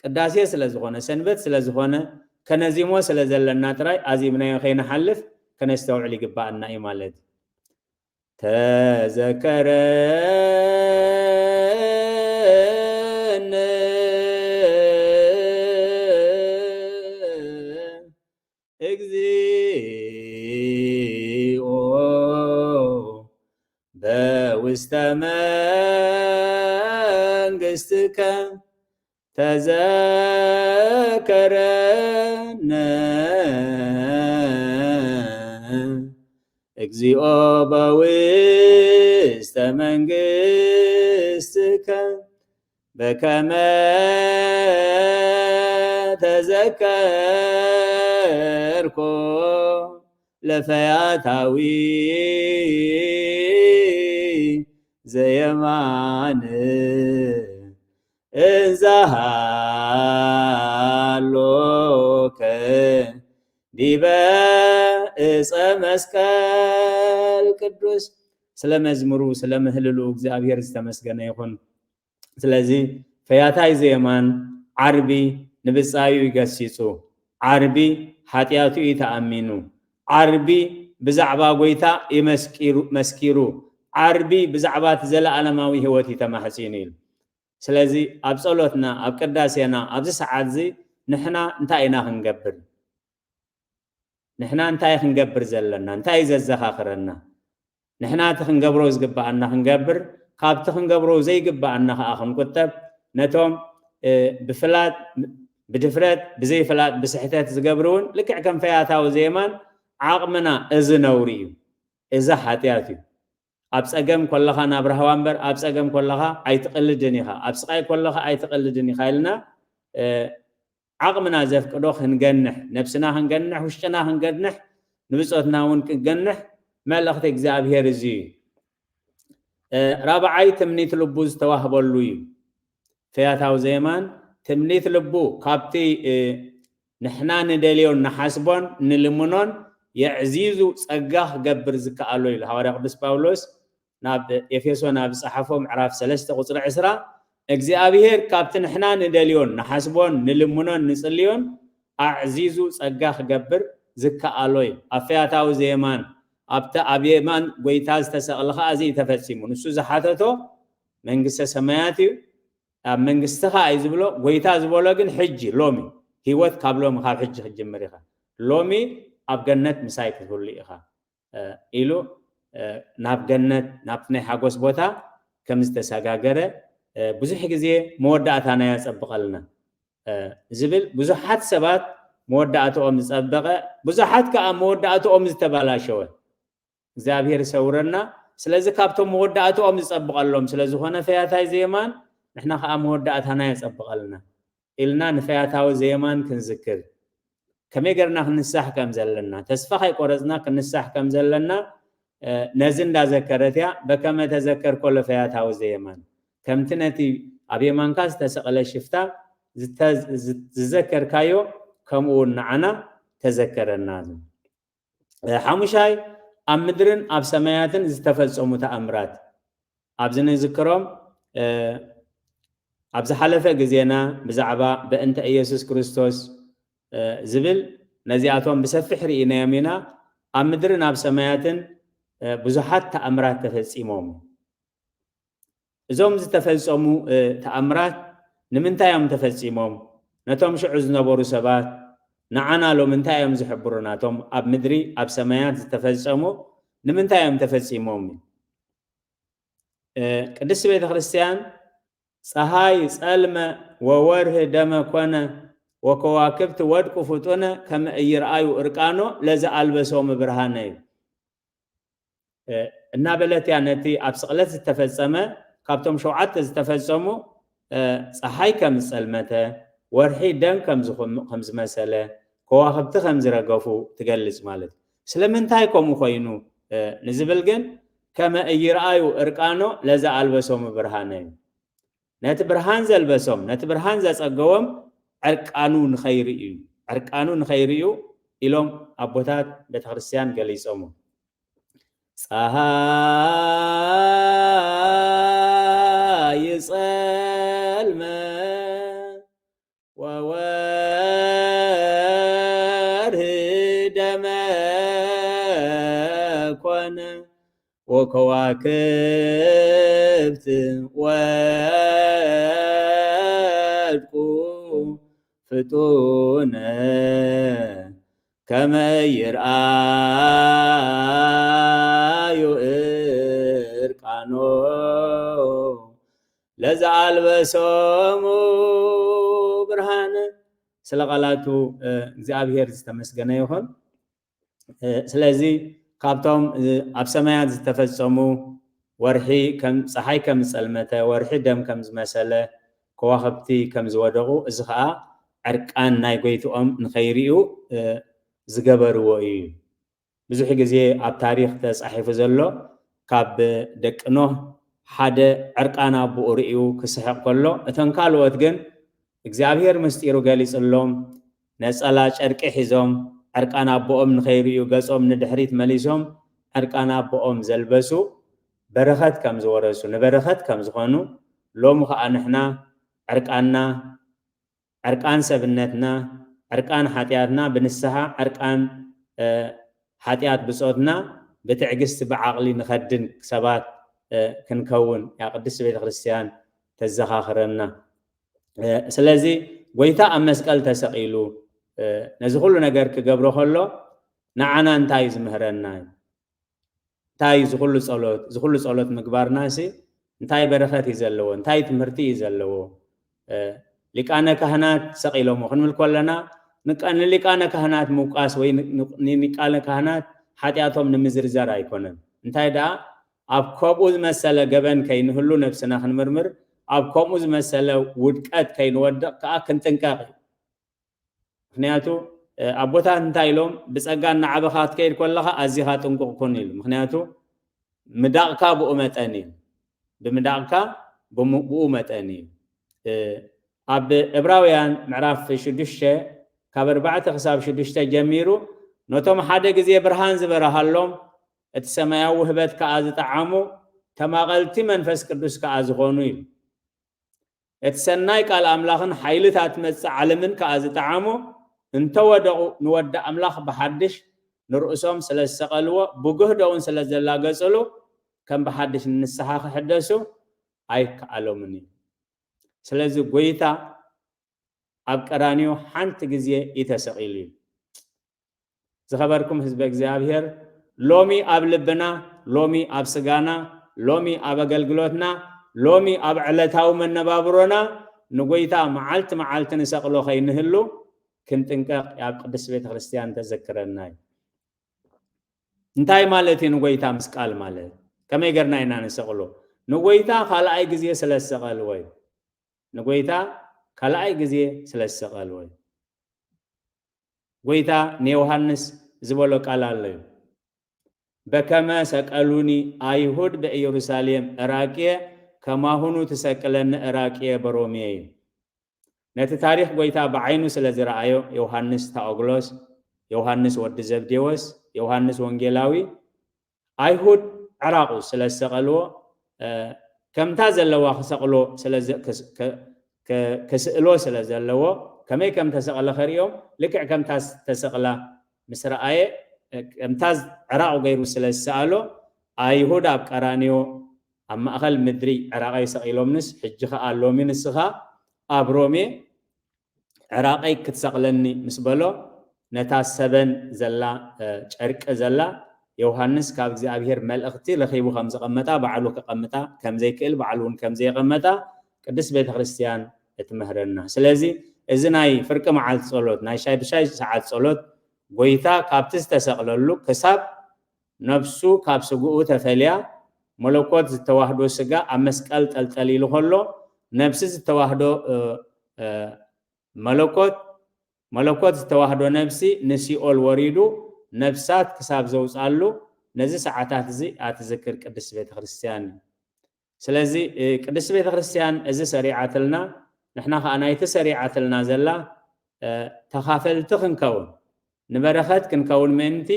ቅዳሴ ስለ ዝኾነ ሰንበት ስለ ዝኾነ ከነዚሞ ስለ ዘለና ጥራይ ኣዚምናዮ ከይንሓልፍ ከነስተውዕል ይግባኣና እዩ ማለት እዩ። ተዘከረኒ እግዚኦ በውስተ መንግስትከ ተዘከረነ እግዚኦ በውስተ መንግስትከ በከመ ተዘከርኮ ለፈያታዊ ዘየማን እንዘሃሎከ ዲበ እፀ መስቀል ቅዱስ። ስለ መዝሙሩ ስለ ምህልሉ እግዚኣብሔር ዝተመስገነ ይኹን። ስለዚ ፈያታይ ዘየማን ዓርቢ ንብጻዩ ይገሲጹ፣ ዓርቢ ሓጢኣቱ እዩ ተኣሚኑ፣ ዓርቢ ብዛዕባ ጎይታ እዩ መስኪሩ፣ መስኪሩ፣ ዓርቢ ብዛዕባ እቲ ዘለኣለማዊ ህይወት እዩ ተማሕጺኑ ኢሉ። ስለዚ ኣብ ጸሎትና፣ ኣብ ቅዳሴና፣ ኣብዚ ሰዓት እዚ ንሕና እንታይ ኢና ክንገብር? ንሕና እንታይ ክንገብር ዘለና? እንታይ እዩ ዘዘኻኽረና? ንሕና እቲ ክንገብሮ ዝግብኣና ክንገብር፣ ካብቲ ክንገብሮ ዘይግብኣና ከኣ ክንቁጠብ፣ ነቶም ብፍላጥ፣ ብድፍረት፣ ብዘይፍላጥ፣ ብስሕተት ዝገብሩ እውን ልክዕ ከም ፈያታዊ ዘየማን ዓቕምና እዚ ነውሪ እዩ፣ እዚ ሓጢኣት እዩ። ኣብ ጸገም ኮለኻ ናብ ራህዋ እምበር ኣብ ጸገም ኮለኻ ኣይትቕልድን ኢኻ፣ ኣብ ስቓይ ኮለኻ ኣይትቕልድን ኢኻ ኢልና ዓቕምና ዘፍቅዶ ክንገንሕ፣ ነብስና ክንገንሕ፣ ውሽጥና ክንገንሕ፣ ንብጾትና እውን ክንገንሕ መልእኽቲ እግዚኣብሔር እዚ እዩ። ራብዓይ ትምኒት ልቡ ዝተዋህበሉ እዩ። ፈያታዊ ዘየማን ትምኒት ልቡ ካብቲ ንሕና ንደልዮን ንሓስቦን ንልምኖን የዕዚዙ ጸጋ ክገብር ዝከኣሎ ኢሉ ሃዋርያ ቅዱስ ጳውሎስ ናብ ኤፌሶን ኣብ ዝጸሓፎ ምዕራፍ ሰለስተ ቁጽሪ ዕስራ እግዚኣብሔር ካብቲ ንሕና ንደልዮን ንሓስቦን ንልምኖን ንጽልዮን ኣዕዚዙ ጸጋ ክገብር ዝከኣሎ እዩ። ኣብ ፈያታዊ ዘየማን ኣብቲ ኣብ የማን ጎይታ ዝተሰቕለ ኸዓ እዚ እዩ ተፈጺሙ። ንሱ ዝሓተቶ መንግስተ ሰማያት እዩ። ኣብ መንግስቲ ኸዓ እዩ ዝብሎ። ጎይታ ዝበሎ ግን ሕጂ ሎሚ ህይወት ካብ ሎሚ ካብ ሕጂ ክትጅምር ኢኻ። ሎሚ ኣብ ገነት ምሳይ ክትህሉ ኢኻ ኢሉ ናብ ገነት ናብቲ ናይ ሓጎስ ቦታ ከም ዝተሰጋገረ ብዙሕ ግዜ መወዳእታና የጸብቐልና ዝብል ብዙሓት ሰባት መወዳእትኦም ዝጸበቐ ብዙሓት ከኣ መወዳእትኦም ዝተበላሸወ እግዚኣብሔር ይሰውረና። ስለዚ ካብቶም መወዳእትኦም ዝጸብቐሎም ስለ ዝኾነ ፈያታይ ዘየማን፣ ንሕና ከኣ መወዳእታና የጸብቐልና ኢልና ንፈያታዊ ዘየማን ክንዝክር፣ ከመይ ጌርና ክንሳሕ ከም ዘለና፣ ተስፋ ከይቆረጽና ክንሳሕ ከም ዘለና፣ እ፣ ነዚ እንዳዘከረት እያ። በከመ ተዘከርኮ ለፈያታዊ ዘየማን፣ ከምቲ ነቲ ኣብ የማንካ ዝተሰቕለ ሽፍታ ዝተ-፣ ዝ-፣ ዝዘከርካዮ፣ ከምኡ እውን ንዓና ተዘከረና። እ፣ ሓሙሻይ፣ ኣብ ምድርን ኣብ ሰማያትን ዝተፈጸሙ ተኣምራት። ኣብዚ ንዝክሮም፣ እ፣ ኣብ ዝሓለፈ ግዜና ብዛዕባ በእንተ ኢየሱስ ክርስቶስ፣ እ፣ ዝብል ነዚኣቶም ብሰፊሕ ርኢናዮም ኢና። ኣብ ምድርን ኣብ ሰማያትን፣ እ፣ ብዙሓት ተኣምራት ተፈጺሞም። እዞም ዝተፈጸሙ፣ እ፣ ተኣምራት ንምንታይ እዮም ተፈጺሞም? ነቶም ሽዑ ዝነበሩ ሰባት ንዓና ሎም እንታይ እዮም ዝሕብሩና? እቶም ኣብ ምድሪ ኣብ ሰማያት ዝተፈጸሙ ንምንታይ እዮም ተፈጺሞም? እ፣ ቅድስቲ ቤተ ክርስቲያን፣ "ፀሃይ ጸልመ ወወርህ ደመ ኮነ ወከዋክብት ወድቁ ፍጡነ ከመ እይርአዩ እርቃኖ ለዘ ኣልበሶም ብርሃነ" እዩ። እ፣ እናበለት እያ ነቲ ኣብ ስቕለት ዝተፈጸመ፣ ካብቶም ሸውዓተ ዝተፈጸሙ፣ እ፣ ጸሓይ ከም ዝጸልመተ፣ ወርሒ ደም ከም ዝኹም-፣ ከም ዝመሰለ፣ ከዋኽብቲ ከም ዝረገፉ ትገልጽ ማለት እዩ። ስለምንታይ ከምኡ ኮይኑ፣ እ፣ ንዝብል ግን፣ "ከመ እይርኣዩ እርቃኖ ለዘ ኣልበሶም ብርሃነ" እዩ። ነቲ ብርሃን ዘልበሶም፣ ነቲ ብርሃን ዘጸገቦም ዕርቃኑ ንኸይርእዩ፣ ዕርቃኑ ንኸይርእዩ ኢሎም ኣቦታት ቤተክርስትያን ገሊጾሞ። ጸሃይ ጸልመ ወወርህ ደመ ኮነ ወከዋክብት ወድቁ ፍጡነ ከመ ይርኣዩ እርቃኖ ለዘኣልበሶሙ ብርሃነ። ስለ ቃላቱ፣ እ፣ እግዚኣብሔር ዝተመስገነ ይኹን። እ፣ ስለዚ ካብቶም፣ እ፣ ኣብ ሰማያት ዝተፈጸሙ፣ ወርሒ ከም፣ ጸሓይ ከም ዝጸልመተ፣ ወርሒ ደም ከም ዝመሰለ፣ ከዋኽብቲ ከም ዝወደቑ፣ እዚ ኸኣ ዕርቃን ናይ ጎይትኦም ንኸይርእዩ፣ እ፣ ዝገበርዎ እዩ። ብዙሕ ግዜ ኣብ ታሪኽ ተጻሒፉ ዘሎ፣ ካብ ደቂ ኖህ ሓደ ዕርቃን ኣቦኡ ርእዩ ክስሕቕ ከሎ፣ እተን ካልኦት ግን እግዚኣብሔር ምስጢሩ ገሊጽሎም፣ ነጸላ ጨርቂ ሒዞም፣ ዕርቃን ኣቦኦም ንኸይርእዩ ገጾም ንድሕሪት መሊሶም፣ ዕርቃን ኣቦኦም ዘልበሱ፣ በረኸት ከም ዝወረሱ፣ ንበረኸት ከም ዝኾኑ፣ ሎሚ ኸኣ ንሕና ዕርቃንና፣ ዕርቃን ሰብነትና፣ ዕርቃን ሓጢኣትና ብንስሓ፣ ዕርቃን፣ እ፣ ሓጢኣት ብጾትና ብትዕግስቲ ብዓቕሊ ንኸድን ሰባት፣ እ፣ ክንከውን እያ ቅድስቲ ቤተ ክርስቲያን ተዘኻኽረና። እ፣ ስለዚ ጎይታ ኣብ መስቀል ተሰቒሉ፣ እ፣ ነዚ ኩሉ ነገር ክገብሮ ከሎ ንዓና እንታይ እዩ ዝምህረና? እንታይ እዩ ዝኹሉ ጸሎት፣ ዝኹሉ ጸሎት ምግባርናሲ እንታይ በረኸት እዩ ዘለዎ? እንታይ ትምህርቲ እዩ ዘለዎ? እ፣ ሊቃነ ካህናት ሰቒሎሞ ክንብል ከለና፣ ንቃ-፣ ንሊቃነ ካህናት ምውቃስ ወይ ን-፣ ን-፣ ንሊቃነ ካህናት ሓጢኣቶም ንምዝርዛር ኣይኮነን። እንታይ ደኣ፣ ኣብ ከምኡ ዝመሰለ ገበን ከይንህሉ ነብስና ክንምርምር፣ ኣብ ከምኡ ዝመሰለ ውድቀት ከይንወድቕ ከኣ ክንጥንቀቕ እዩ። ምኽንያቱ፣ እ፣ ኣቦታት እንታይ ኢሎም? "ብጸጋ እናዓበኻ ክትከይድ ከለኻ ኣዚኻ ጥንቁቕ ኩን" ኢሉ። ምኽንያቱ፣ ምዳቕካ ብኡ መጠን እዩ። ብምዳቕካ ብሙ-፣ ብኡ መጠን እዩ። እ፣ ኣብ ዕብራውያን ምዕራፍ ሽዱሽተ ካብ ኣርባዕተ ክሳብ ሽዱሽተ ጀሚሩ፣ "ነቶም ሓደ ግዜ ብርሃን ዝበርሃሎም፣ እቲ ሰማያዊ ውህበት ከኣ ዝጠዓሙ፣ ተማቐልቲ መንፈስ ቅዱስ ከኣ ዝኾኑ" ኢሉ። እቲ ሰናይ ቃል ኣምላኽን ሓይልታት መጽእ ዓለምን ከኣ ዝጠዓሙ እንተወደቑ፣ ንወዲ ኣምላኽ ብሓድሽ ንርእሶም ስለ ዝሰቐልዎ፣ ብጉህዶ እውን ስለ ዘላገጽሉ፣ ከም ብሓድሽ ንንስሓ ክሕደሱ ኣይከኣሎምን እዩ። ስለዚ ጐይታ ኣብ ቀራንዮ ሓንቲ ግዜ እዩ ተሰቒሉ እዩ። ዝኸበርኩም ህዝበ እግዚኣብሔር፣ ሎሚ ኣብ ልብና፣ ሎሚ ኣብ ስጋና፣ ሎሚ ኣብ ኣገልግሎትና፣ ሎሚ ኣብ ዕለታዊ መነባብሮና ንጎይታ መዓልቲ መዓልቲ ንሰቕሎ ከይንህሉ ክንጥንቀቕ ኣብ ቅድስት ቤተ ክርስቲያን ተዘክረና እዩ። እንታይ ማለት እዩ ንጎይታ ምስቃል ማለት? ከመይ ገርና ኢና ንሰቕሎ? ንጎይታ ካልኣይ ግዜ ስለ ዝሰቐልዎ እዩ። ንጎይታ ካልኣይ ግዜ ስለ ዝሰቐልዎ እዩ። ጎይታ ንዮሃንስ ዝበሎ ቃል ኣሎ እዩ። በከመ ሰቀሉኒ ኣይሁድ በኢየሩሳሌም እራቅየ ከማሁኑ ትሰቅለኒ እራቅየ በሮሜ እዩ። ነቲ ታሪኽ ጎይታ ብዓይኑ ስለ ዝረኣዮ ዮሃንስ ታኦግሎስ፣ ዮሃንስ ወዲ ዘብዴዎስ፣ ዮሃንስ ወንጌላዊ ኣይሁድ ዕራቑ ስለ ዝሰቐልዎ ከምታ ዘለዋ ክሰቕሎ ስለ ክስእሎ ስለ ዘለዎ ከመይ ከም ተሰቕለ ከርእዮም ልክዕ ከምታ ዝተሰቕላ ምስ ረኣየ ከምታ ዕራቑ ገይሩ ስለ ዝሰኣሎ ኣይሁድ ኣብ ቀራንዮ ኣብ ማእኸል ምድሪ ዕራቐይ ሰቒሎምንስ ሕጂ ኸኣ ሎሚ ንስኻ ኣብ ሮሜ ዕራቐይ ክትሰቕለኒ ምስ በሎ ነታ ሰበን ዘላ ጨርቂ ዘላ ዮሃንስ ካብ እግዚኣብሔር መልእኽቲ ረኺቡ ከም ዘቐመጣ ባዕሉ ከቐምጣ ከም ዘይክእል ባዕሉ እውን ከም ዘየቐመጣ ቅድስት ቤተ ክርስቲያን እትምህረና። ስለዚ እዚ ናይ ፍርቂ መዓልቲ ጸሎት ናይ ሻይ ብሻይ ሰዓት ጸሎት ጎይታ ካብቲ ዝተሰቕለሉ ክሳብ ነፍሱ ካብ ስግኡ ተፈልያ መለኮት ዝተዋህዶ ስጋ ኣብ መስቀል ጠልጠል ኢሉ ከሎ ነብሲ ዝተዋህዶ መለኮት መለኮት ዝተዋህዶ ነብሲ ንሲኦል ወሪዱ ነብሳት ክሳብ ዘውፃሉ ነዚ ሰዓታት እዚ ኣትዝክር ቅድስት ቤተክርስትያን እዩ። ስለዚ ቅድስት ቤተክርስትያን እዚ ሰሪዓትልና ንሕና ከዓ ናይቲ ሰሪዓትልና ዘላ ተኻፈልቲ ክንከውን ንበረኸት ክንከውን ምእንቲ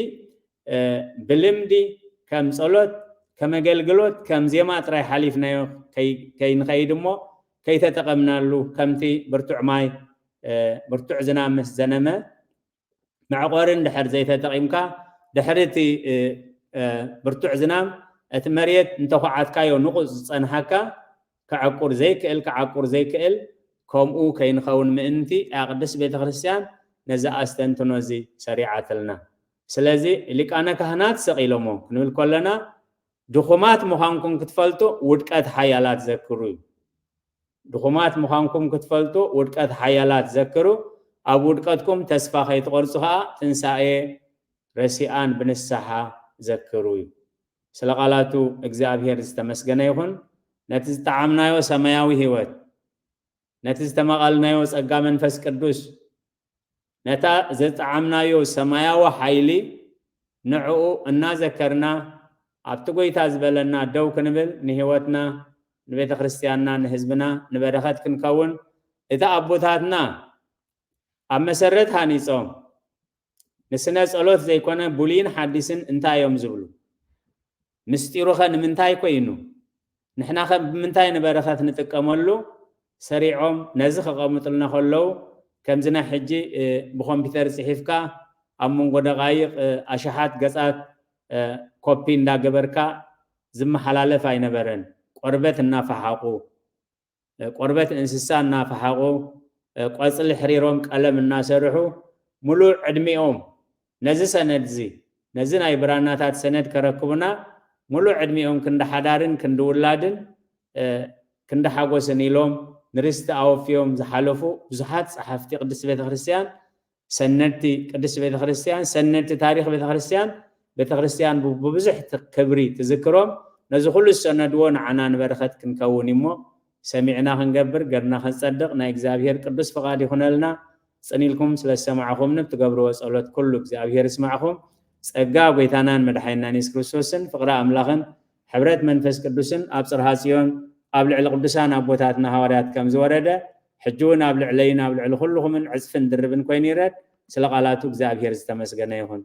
ብልምዲ ከም ጸሎት ከም ኣገልግሎት ከም ዜማ ጥራይ ሓሊፍናዮ ከይንኸይድ እሞ ከይተጠቐምናሉ ከምቲ ብርቱዕ ማይ ብርቱዕ ዝናብ ምስ ዘነመ መዕቆሪ እንድሕር ዘይተጠቒምካ ድሕሪ እቲ ብርቱዕ ዝናም እቲ መሬት እንተኹዓትካዮ ንቑፅ ዝፀንሓካ ክዕቁር ዘይክእል ክዓቁር ዘይክእል ከምኡ ከይንኸውን ምእንቲ እያ ቅድስት ቤተክርስትያን ነዚ ኣስተንትኖ እዚ ሰሪዓትልና። ስለዚ ሊቃነ ካህናት ሰቒሎሞ ክንብል ከለና ድኹማት ምዃንኩም ክትፈልጡ ውድቀት ሓያላት ዘክሩ እዩ። ድኹማት ምዃንኩም ክትፈልጡ ውድቀት ሓያላት ዘክሩ፣ ኣብ ውድቀትኩም ተስፋ ከይትቆርጹ ኸኣ ትንሳኤ ረሲኣን ብንስሓ ዘክሩ እዩ። ስለ ቃላቱ እግዚኣብሔር ዝተመስገነ ይኹን። ነቲ ዝጠዓምናዮ ሰማያዊ ህይወት ነቲ ዝተመቐልናዮ ጸጋ መንፈስ ቅዱስ ነታ ዘጠዓምናዮ ሰማያዊ ሓይሊ ንዕኡ እናዘከርና ኣብቲ ጎይታ ዝበለና ደው ክንብል ንህይወትና ንቤተ ክርስቲያንና ንህዝብና ንበረኸት ክንከውን እቲ ኣቦታትና ኣብ መሰረት ሃኒጾም ንስነ ጸሎት ዘይኮነ ብሉይን ሓዲስን እንታይ እዮም ዝብሉ? ምስጢሩኸ ንምንታይ ኮይኑ? ንሕናኸ ብምንታይ ንበረኸት ንጥቀመሉ? ሰሪዖም ነዚ ከቐምጡልና ከለዉ ከምዚ ናይ ሕጂ ብኮምፒተር ጽሒፍካ ኣብ መንጎ ደቓይቕ ኣሽሓት ገጻት ኮፒ እንዳገበርካ ዝመሓላለፍ ኣይነበረን። ቆርበት እናፈሓቑ ቆርበት እንስሳ እናፈሓቑ ቆፅሊ ሕሪሮም ቀለም እናሰርሑ ሙሉእ ዕድሚኦም ነዚ ሰነድ እዚ ነዚ ናይ ብራናታት ሰነድ ከረክቡና ሙሉእ ዕድሚኦም ክንዲ ሓዳርን ክንዲ ውላድን ክንዲ ሓጎስን ኢሎም ንርስቲ ኣወፍዮም ዝሓለፉ ብዙሓት ፀሓፍቲ ቅድስት ቤተክርስትያን ሰነድቲ ቅድስት ቤተክርስትያን ሰነድቲ ታሪክ ቤተክርስትያን ቤተክርስትያን ብብዙሕ ክብሪ ትዝክሮም ነዚ ኩሉ ዝሰነድዎ ንዓና ንበረከት ክንከውን እሞ ሰሚዕና ክንገብር ገርና ክንፀድቅ ናይ እግዚኣብሔር ቅዱስ ፍቃድ ይኹነልና። ፅን ኢልኩም ስለ ዝሰማዕኹምኒ ብትገብርዎ ፀሎት ኩሉ እግዚኣብሔር ይስማዕኹም። ፀጋ ጎይታናን መድሓይናን የሱስ ክርስቶስን ፍቅሪ ኣምላኽን ሕብረት መንፈስ ቅዱስን ኣብ ፅርሃ ፅዮን ኣብ ልዕሊ ቅዱሳን ኣቦታትና ሃዋርያት ከም ዝወረደ ሕጂ እውን ኣብ ልዕለይን ኣብ ልዕሊ ኩልኹምን ዕፅፍን ድርብን ኮይኑ ይረድ። ስለ ቃላቱ እግዚኣብሔር ዝተመስገነ ይኹን።